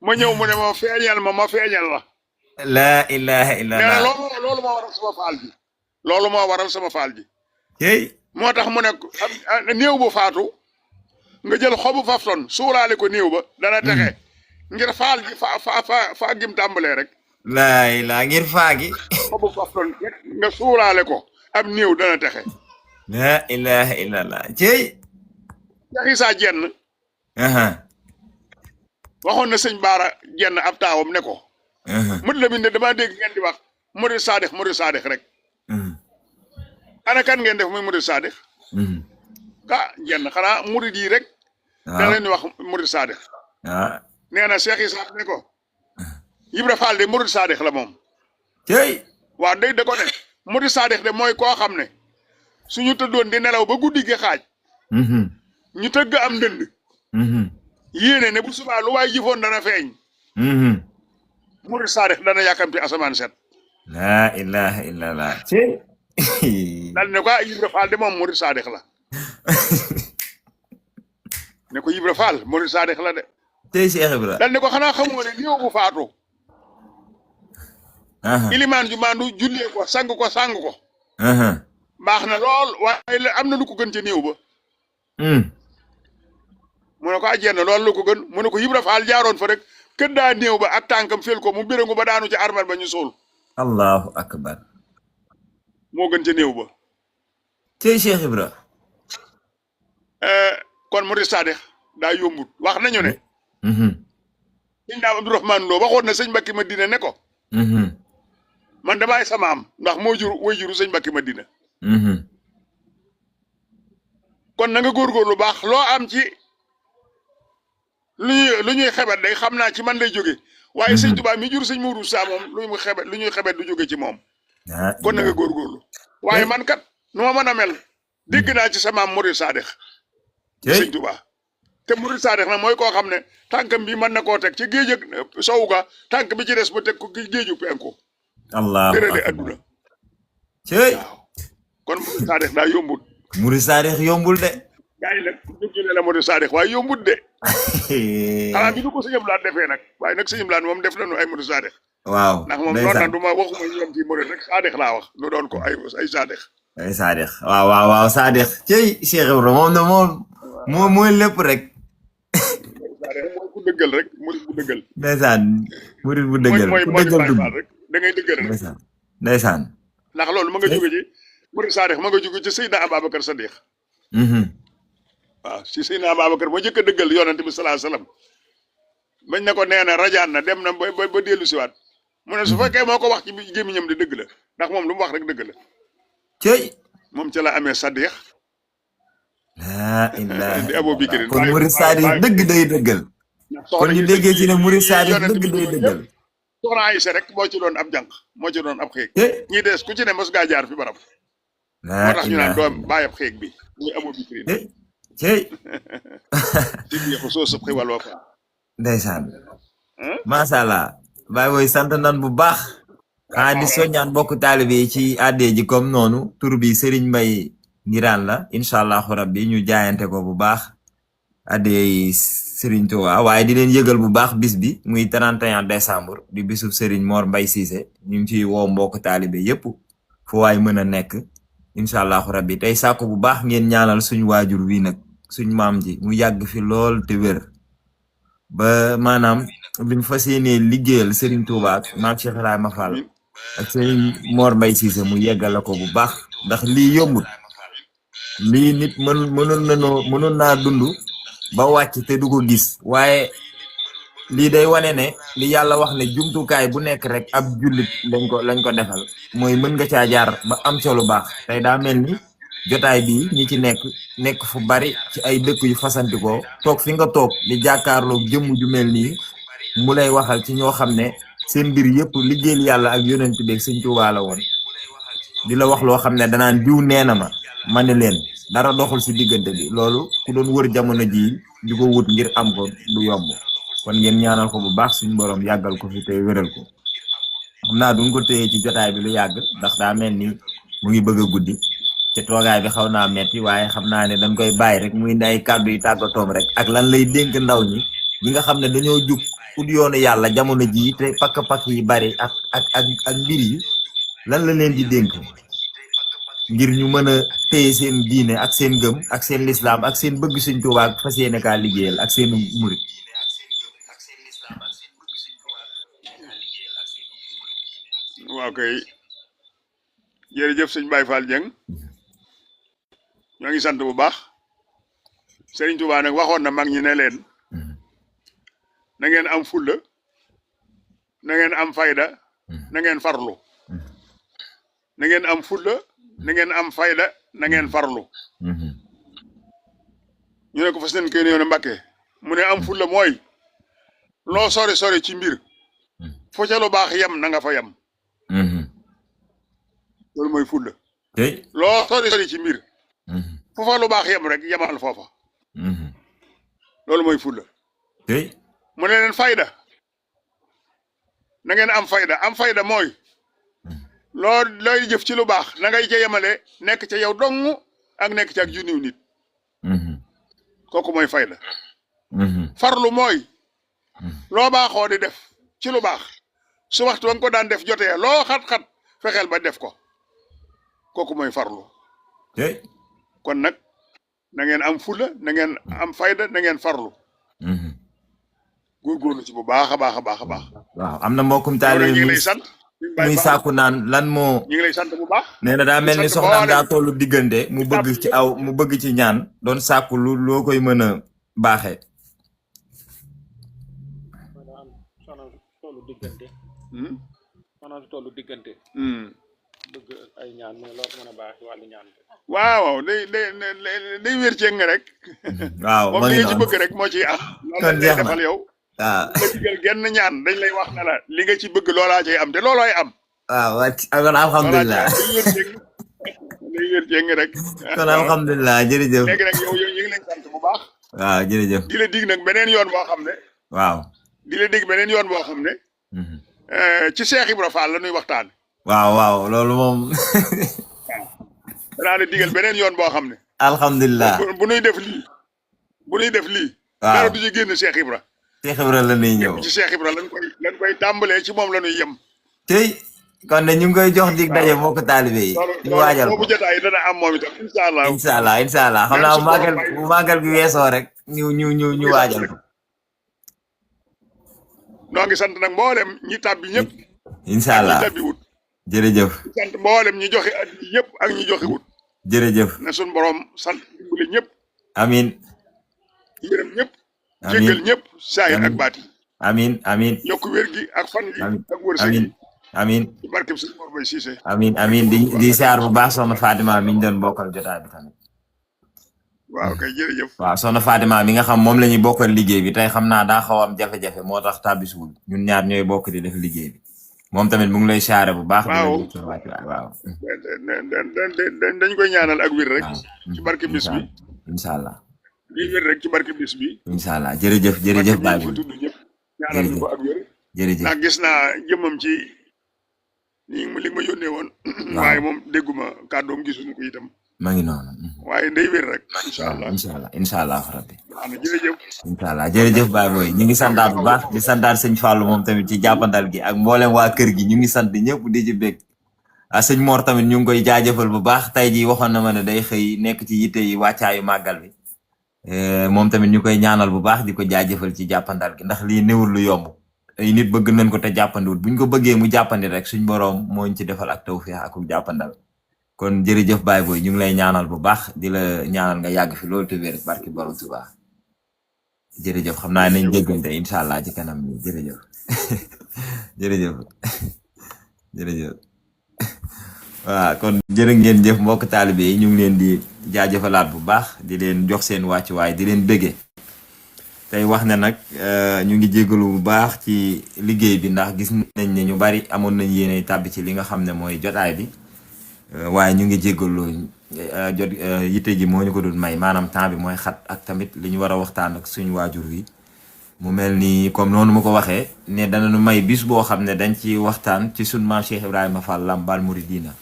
ma ñëw mu ne ma feeñal la la ilaha illallah loolu moo waral sama faal ji loolu moo waral sama faal ji moo tax mu ne néew bu faatu nga jël xobu fafton suulaale ko néew ba dana texe ngir faal gi fa gim tàmbalee rek laay laa ngir faagi xobu fafton nga suulaale ko ab néew dana texe la ilaha illallah cey Isaa jenn waxoon na sëñ Baara jenn ab taawam ne ko mët la min ne damaa dégg ngeen di wax murid saadix rek ana kan ngeen def muy murid saadix jenn xanaa murid yi rek da leen di wax murid saadix nee na Cheikh Isaa ne ko Ibra Fall de murid saadix la moom cey waaw day da ko ne murid saadix de mooy koo xam ne suñu tëddoon di nelaw ba guddi gi xaaj ñu tëgg am ndënd yéene ne bu subaa lu waay jëfoon dana feeñ murid saadix dana yàkkamti asamaan set la ilaha illallah dal ne ko Ibra Fall de moom murid saadix la ne ko Ibra Fall murid saadix la de tey Cheikh Ibra dal ne ko xanaa xamoo ne néew bu faatu ilimaan ju maandu jullee ko sang ko baax na lool waaye am na lu ko gën ca néew ba mu ne ko àjjana loolu lu ko gën mu ne ko Ibra Faal jaaroon fa rek kër daa néew ba ak tànkam fel ko mu béréngu ba daanu ci armel ba ñu suul allahu akbar moo gën ca néew ba tey Cheikh Ibra kon murid saadix daa yombut wax nañu ne sëñ daam Abdourahmane Lo waxoon na sëñ Mbacke Madina ne ko man damaay sama am ndax moo jur way juru sëñ Mbacke Madina kon na nga góorgóorlu baax loo am ci lu ñuy xebet day xam naa ci man lay jóge waaye sëñ Tuubaa mi jur sëñ Mourou Sa moom lu ñuy xebet du jóge ci moom kon na nga góorgóorlu waaye man kat nu ma mën a mel dégg naa ci sama am murid saadix sëñ Tuubaa te murid saadix nag mooy koo xam ne tànkam bi mën na koo teg ci géej ak sowu ga tànk bi ci des bu teg ko géeju penku allah tërale adduna cey waaw kon murid saadix daa yombut murid saadix yombul de gaa yi nag jógile la murid saadix waaye yombut de xanaa bi du ko sëñam laan defee nag waaye nag sëñam laan moom def nañu ay murid saadix waaw ndax moom noonu nag du ma waxuma yem ci murid rek saadix laa wax lu doon ko ay saadix ay saadix waaw saadix cey Cheikh Ibra moom ne moom mooy lépp rek mooy ku dëggal rek murid bu dëggal ndeysaan murid bu dëggal mooy ku dëggal dugg rek da ngay dëggal rek ndeysaan ndax loolu ma nga jóge ci murid saadix ma nga jóge ci Seydina Ababacar Sadiq waaw si Seydina Ababacar moo jëkk a dëggal yonent bi salaa salaam bañ na ko nee na rajaan na dem na ba dellu siwaat mu ne su fekkee moo ko wax ci gémmiñam di dëgg la ndax moom lu mu wax rek dëgg la cey moom ca la amee Sadiq laa ilaaha di Abu Bakr kon murid saadix dëgg day dëggal kon ñu déggee ci ne murid saadix dëgg day dëggal soxna Aysa rek moo ci doon ab jànq moo ci doon ab xeeg ñi des ku ci ne mos gaa jaar fi barab moo tax ñu naan doom bàyyab xeeg bi muy Abu Bakr cey ci biir soo sëb xiwal wa fa ndeysaan macha allah baay booy sant nan bu baax xanaa di soññaan bokk taalibe yi ci àddee ji comme noonu tur bi Serigne Mbaye Ngiraan la incha allahu rabbi ñu jaayante ko bu baax àddee Serigne Touba waaye di leen yëgal bu baax bis bi muy 31 décembre di bisub Serigne Mor Mbaye Cissé ñu ngi ciy woo mbokk taalibe yépp fu waay mën a nekk incha allahu rabbi tey sàkku bu baax ngeen ñaanal suñu waajur wi nag suñ maam ji mu yàgg fi lool te wér ba maanaam liñ fas yéenee liggéeyal Serigne Touba ak maam Cheikh Ibrahima Fall ak Serigne Mor Mbaye Cissé mu yeggala ko bu baax ndax lii yombut lii nit mënoon naa dund ba wàcc te du ko gis waaye lii day wane ne li yàlla wax ne jumtukaay bu nekk rek ab jullit lañ ko defal mooy mën nga caa jaar ba am ca lu baax tey daa mel ni jotaay bi ñi ci nekk fu bari ci ay dëkk yu fasantikoo toog fi nga toog di jàkkaarloog jëmm ju mel nii mu lay waxal ci ñoo xam ne seen mbir yëpp liggéeyal yàlla ak yonent bi ak Sëñ Tuubaa la woon di la wax loo xam ne danaan diw nee na ma ne leen dara doxul si diggante bi loolu ku doon wër jamono jii di ko wut ngir am ko du yomb kon ngeen ñaanal ko bu baax suñu borom yàggal ko fi te wéral ko xam naa duñ ko téye ci jotaay bi lu yàgg ndax daa mel ni mu ngi bëgg a guddi te toogaay bi xaw naa metti waaye xam naa ne dañ koy bàyyi rek muy indi ay kàddu yu tàggatoom rek ak lan lay dénk ndaw ñi nga xam ne dañoo jug ut yoonu yàlla jamono jii te pakk-pakk yi bari ak mbir yi lan la leen di dénk ngir ñu mën a téye seen diine ak seen gëm ak seen lislaam ak seen bëgg Sëñ Tuubaa ak fas yéene kaa liggéeyal ak seen murit waaw kay jërëjëf sëñ Baye Fall Dieng ñoo ngi sant bu baax Serigne Touba nag waxoon na mag ñi ne leen na ngeen am fulla na ngeen am fayda na ngeen farlu na ngeen am fulla na ngeen am fayda na ngeen farlu ñu ne ko fas nañ koy néew ne Mbàkke mu ne am fulla mooy loo sori sori ci mbir fo ca lu baax yem na nga fa yem loolu mooy fulla loo sori sori ci mbir fu fa lu baax yem rek yemal foofa loolu mooy fulla mu ne leen fayda na ngeen am fayda mooy looy jëf ci lu baax na ngay ca yemale nekk ca yow dong ak nekk ca ak junniw nit kooku mooy fayda farlu mooy loo baaxoo di def ci lu baax su waxtu wa nga ko daan def jotee loo xat-xat fexeel ba def ko kooku mooy farlu tey kon nag na ngeen am fula na ngeen am fayda na ngeen farlu góorgóorlu ci bu baax a baax a baax a baax. waaw am na mbokkum yow nag taalibe ñu ngi muy lay sant. muy sàkku naan lan moo ñu ngi lay sant bu baax. nee na daa mel ni sant soxnaam daa mboolem tollu diggante mu bëgg ci aw mu bëgg ci ñaan doon sàkku lu loo koy mën a baaxee. maanaam soxna su tollu diggante Hmm? soxna su tollu diggante Hmm. bëgg ay ñaan mais loo ko mën a baax ci wàllu ñaan waaw waaw day wér ceeg nga rek. waaw moom moo li ngi nga ci noonu bëgg rek moo ciy am. loolu kon lañ lay jeex na defal yow. waaw nga digal genn ñaan dañ lay wax ne la li nga ci bëgg loolaa cay am te loolooy am. waaw kon loolaa alhamdulilah cay am day wér ceeg rek. kon alhamdulilah jërëjëf léegi nag yow ñu ngi lay sant bu baax. waaw jërëjëf di la dig nag beneen yoon boo xam ne. waaw di la dig beneen yoon boo xam ne. ci Cheikh Ibra Fall la ñuy waxtaan. waaw waaw loolu moom danaa la digal beneen yoon boo xam ne. alhamdulilah bu nuy def lii. bu nuy def lii. waaw dara du ci génn Cheikh Ibra. Cheikh Ibra la nuy ñëw ci Cheikh Ibra lañ koy tàmbalee ci moom la ñuy yem. tey kon ne ñu ngi koy jox dig daje mbokk taalibe yi ñu waajal ko boobu jotaay dana am moom itam incha allah. incha allah xam naa bu màggal bi weesoo rek ñu waajal ko noo ngi sant nag mboolem ñi tàbbi ñëpp. incha allah ñi tàbbi wut. jërëjëf sant mboolem ñi joxe at yëpp ak ñi joxe wut. jërëjëf na sun borom sant dimbali ñëpp. amin yërëm ñëpp. amin jéggal ñëpp saayir ak baati. amin amin yokk wér gi ak fan gi ak wërsëg amin gi. amin ci barkeb sëñ Mor Mbaye Cissé. amin di siyaar bu baax soxna Fatima mi ñu doon bokkal jotaay bi tamit waaw kay jërëjëf. waaw soxna Fatima mi nga xam moom la ñuy bokkal liggéey bi tey xam naa daa xaw am jafe-jafe moo tax tàbbisuwul ñun ñaar ñooy bokk di def liggéey bi moom tamit mu ngi lay siyaare bu baax waaw waaw dañ koy ñaanal ak wér rek. waaw ci barke bis bi. incha allah lii wér rek ci barke bis bi. incha allah jërëjëf Baye fi Boye tudd ñëpp. ñaanal ñu ko ak wér. jërëjëf ndax gis naa jëmmam ci li ma yónnee woon. waaye moom dégguma kàddoom gisuñu ko itam. ma ngi noonu waaye day wér rek. incha allah rabbi jërëjëf. incha allah jërëjëf Baye Boye ñu ngi santaat bu baax di santaat sëñ Fallou moom tamit ci jàppandal gi ak mboolem waa kër gi ñu ngi sant ñëpp di ci bég sëñ Mor tamit ñu ngi koy jaajëfal bu baax tey jii waxoon na ma ne day xëy nekk ci yitte yi wàccaayu màggal bi moom tamit ñu koy ñaanal bu baax di ko jaajëfal ci jàppandal gi ndax lii néewul lu yomb ay nit bëgg nañ ko te jàppandiwul buñ ko bëggee mu jàppandi rek suñ boroom mooñ ci defal ak tawfiix ak jàppandal kon jërëjëf Baye Boye ñu ngi lay ñaanal bu baax di la ñaanal nga yàgg fi loolu te wér barki borom Tuubaa jërëjëf xam naa nañ déggante incha allah ci kanam ni jërëjëf jërëjëf waaw kon jërë ngeen jëf mbokk taalibe yi ñu ngi leen di jaajëfalaat bu baax di leen jox seen wàccuwaay di leen bëggee tey wax ne nag ñu ngi jégalu bu baax ci liggéey bi ndax gis nañ ne ñu bari amoon nañ yéene tàbbi ci li nga xam ne mooy jotaay bi waaye ñu ngi jégalu jot yitte ji moo ñu ko doon may maanaam temps bi mooy xat ak tamit li ñu war a waxtaan ak suñu waajur wi mu mel ni comme noonu ma ko waxee ne danañu may bis boo xam ne dañ ci waxtaan ci sunu maam Cheikh Ibrahima Fall Lamp Baal Mouridina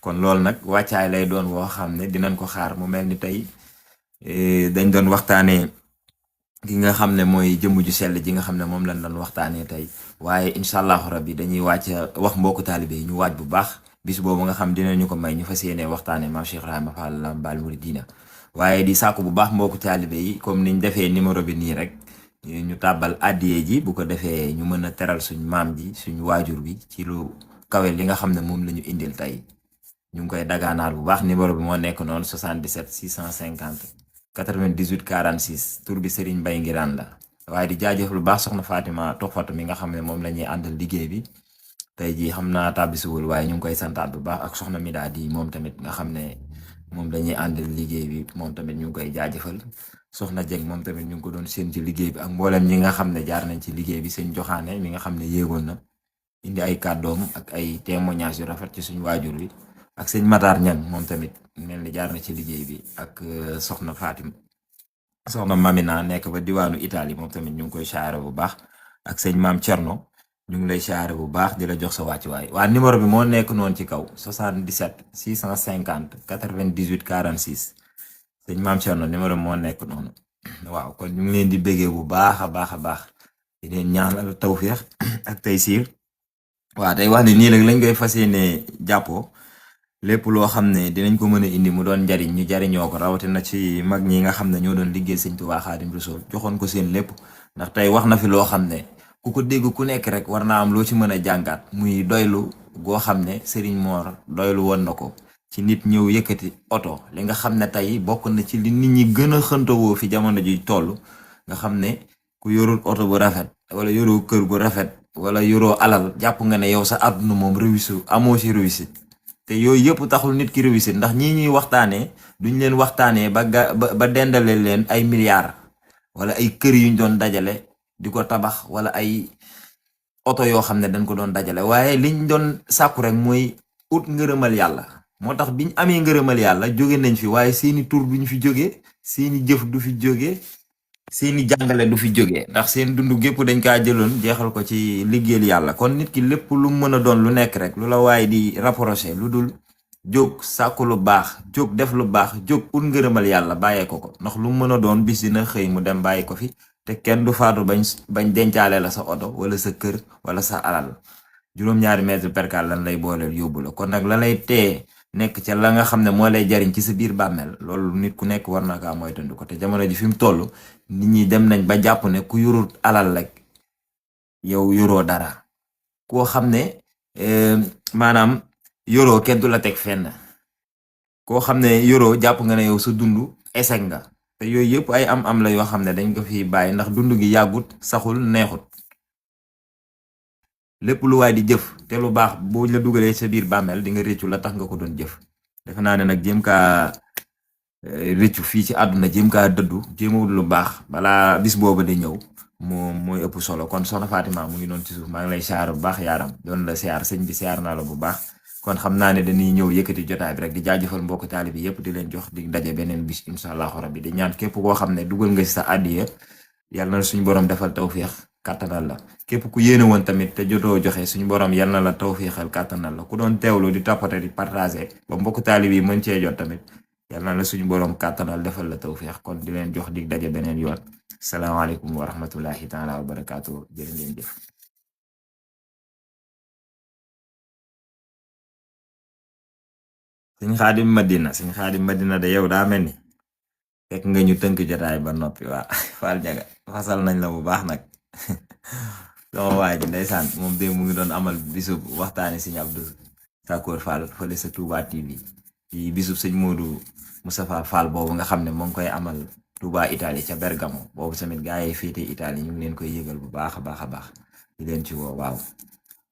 kon loolu nag wàccaay lay doon woo xam ne dinañ ko xaar mu mel ni tey dañ doon waxtaanee ki nga xam ne mooy jëmm ju sell ji nga xam ne moom lañ doon waxtaanee tey waaye incha allahu rabbi dañuy wàcc wax mbokku taalibe yi ñu waaj bu baax bis boobu nga xam dinañu ko may ñu fas yéenee waxtaanee maam Cheikh Ibrahima Fall Lamp Baal Mouridina waaye di sàkku bu baax mbokku taalibe yi comme niñ defee numéro bi nii rek ñu tàbbal addiye ji bu ko defee ñu mën a teral suñ maam ji suñ waajur bi ci lu kawe li nga xam ne moom la ñu indil tey ñu ngi koy dagaanaal bu baax numéro bi moo nekk noonu 77 650 98 46 tur bi Serigne Mbaye Ngiraan la waaye di jaajëf lu baax soxna Fatima Toxfatu mi nga xam ne moom la ñuy àndal liggéey bi tey jii xam naa tàbbisiwul waaye ñu ngi koy santaat bu baax ak soxna Mida di moom tamit nga xam ne moom dañuy àndal liggéey bi moom tamit ñu ngi koy jaajëfal soxna Jeng moom tamit ñu ngi ko doon seen ci liggéey bi ak mboolem ñi nga xam ne jaar nañ ci liggéey bi seen joxaane mi nga xam ne yéegoon na indi ay kàddoom ak ay témoignages yu rafet ci suñu waajur wi ak sëñ Matar Ñang moom tamit mel ni jaar na ci liggéey bi ak soxna Fatim soxna Mamina nekk ba diwaanu Italie moom tamit ñu ngi koy saare bu baax ak sëñ Maam Cerno ñu ngi lay saare bu baax di la jox sa wàccuwaay waa numéro bi moo nekk noonu ci kaw 77 650 98 46 sëñ Maam Cerno numéro moo nekk noonu waaw kon ñu ngi leen di béggee bu baax a baax di leen ñaanal tawfeex ak taysiir waaw tey wax ne nii rek lañ koy fas yéene jàppoo lépp loo xam ne dinañ ko mën a indi mu doon njariñ ñu jariñoo ko rawatina ci mag ñi nga xam ne ñoo doon liggéey sëñ Tuubaa Xaadim Rasuul joxoon ko seen lépp ndax tey wax na fi loo xam ne ku ko dégg ku nekk rek war naa am loo ci mën a jàngaat muy doylu goo xam ne Serigne Mor doylu woon na ko ci nit ñëw yëkkati oto li nga xam ne tey bokk na ci li nit ñi gën a xëntawoo fi jamono ji toll nga xam ne ku yorul oto bu rafet wala yoroo kër gu rafet wala yoroo alal jàpp nga ne yow sa àdduna moom réussite amoo ci réussite te yooyu yëpp taxul nit ki réussite ndax ñii ñuy waxtaanee duñ leen waxtaanee ba dendale leen ay milliards wala ay kër yuñ doon dajale di ko tabax wala ay oto yoo xam ne dañ ko doon dajale waaye liñ doon sàkku rek mooy ut ngërëmal yàlla moo tax biñ amee ngërëmal yàlla jóge nañ fi waaye seeni tur duñ fi jóge seeni jëf du fi jóge seeni jàngale du fi jóge ndax seen dund gépp dañ kaa jëloon jeexal ko ci liggéeyal yàlla kon nit ki lépp lu mën a doon lu nekk rek lu la waaye di rapproché lu dul jóg sàkku lu baax jóg def lu baax jóg ut ngërëmal yàlla bàyyee ko ndax lu mën a doon bis dina xëy mu dem bàyyi ko fi te kenn du faatu bañ dencaale la sa oto wala sa kër wala sa alal juróom-ñaari mètre percal lan lay booleel yóbbu la kon nag la lay tee nekk ca la nga xam ne moo lay jariñ ci sa biir bàmmeel loolu nit ku nekk war na kaa moytandu ko te jamono ji fi mu toll nit ñi dem nañ ba jàpp ne ku yorul alal rek yow yoroo dara koo xam ne maanaam yoroo kenn du la teg fenn koo xam ne yoroo jàpp nga ne yow sa dund eseg nga te yooyu yëpp ay am la yoo xam ne dañ ko fi bàyyi ndax dund gi yàggut saxul neexut lépp lu waay di jëf te lu baax boo la dugalee sa biir bàmmeel di nga réccu la tax nga ko doon jëf defe naa ne nag jéem kaa réccu fii ci àdduna jéem kaa dëddu jéemawul lu baax balaa bis booba di ñëw mooy ëpp solo kon soxna Fatima mu ngi noonu ci suuf maa ngi lay siyaar bu baax yaaram doon la siyaar sëñ bi siyaar naa la bu baax kon xam naa ne dañuy ñëw yëkkati jotaay bi rek di jaajëfal mbokk taali bi yëpp di leen jox di daje beneen bis incha allahu rabbi di ñaan képp koo xam ne dugal nga ci sa àddiya yàlla na suñu borom defal tawféex kàttanal la képp ku yéene woon tamit te jotoo joxe suñu borom yal na la tawféexal kàttanal la ku doon teewlu di tappate di partager ba mbokk taali bi mën cee jot tamit yal na la suñu borom kàttanal defal la tawféex kon di leen jox dig daje beneen yoon salaamaaleykum wa rahmatullahi taala wa barakaatu jërë ngeen jëf. sëñ Xaadim Madina de yow daa mel ni fekk nga ñu tënk jotaay ba noppi waa Fall Jaga fasal nañ la bu baax nag sama waa ji ndeysaan moom de mu ngi doon amal bisub waxtaani sëñ Abdou Sakor Fall fële sa Touba TV ci bisub sëñ Modou Moustapha Fall boobu nga xam ne moo ngi koy amal Touba Italie ca Bergamo boobu tamit gaa yi féete Italie ñu ngi leen koy yëgal bu baax a baax a baax di leen ci woo waaw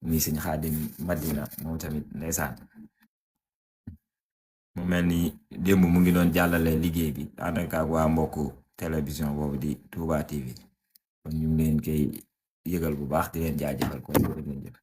muy sëñ Xaadim Madina moom tamit ndeysaan mu mel ni démb mu ngi doon jàllale liggéey bi ànd ak waa mbokku télévision boobu di Touba TV kon ñu ngi leen koy yëgal bu baax di leen jaajëfal kon jërë ngeen jëf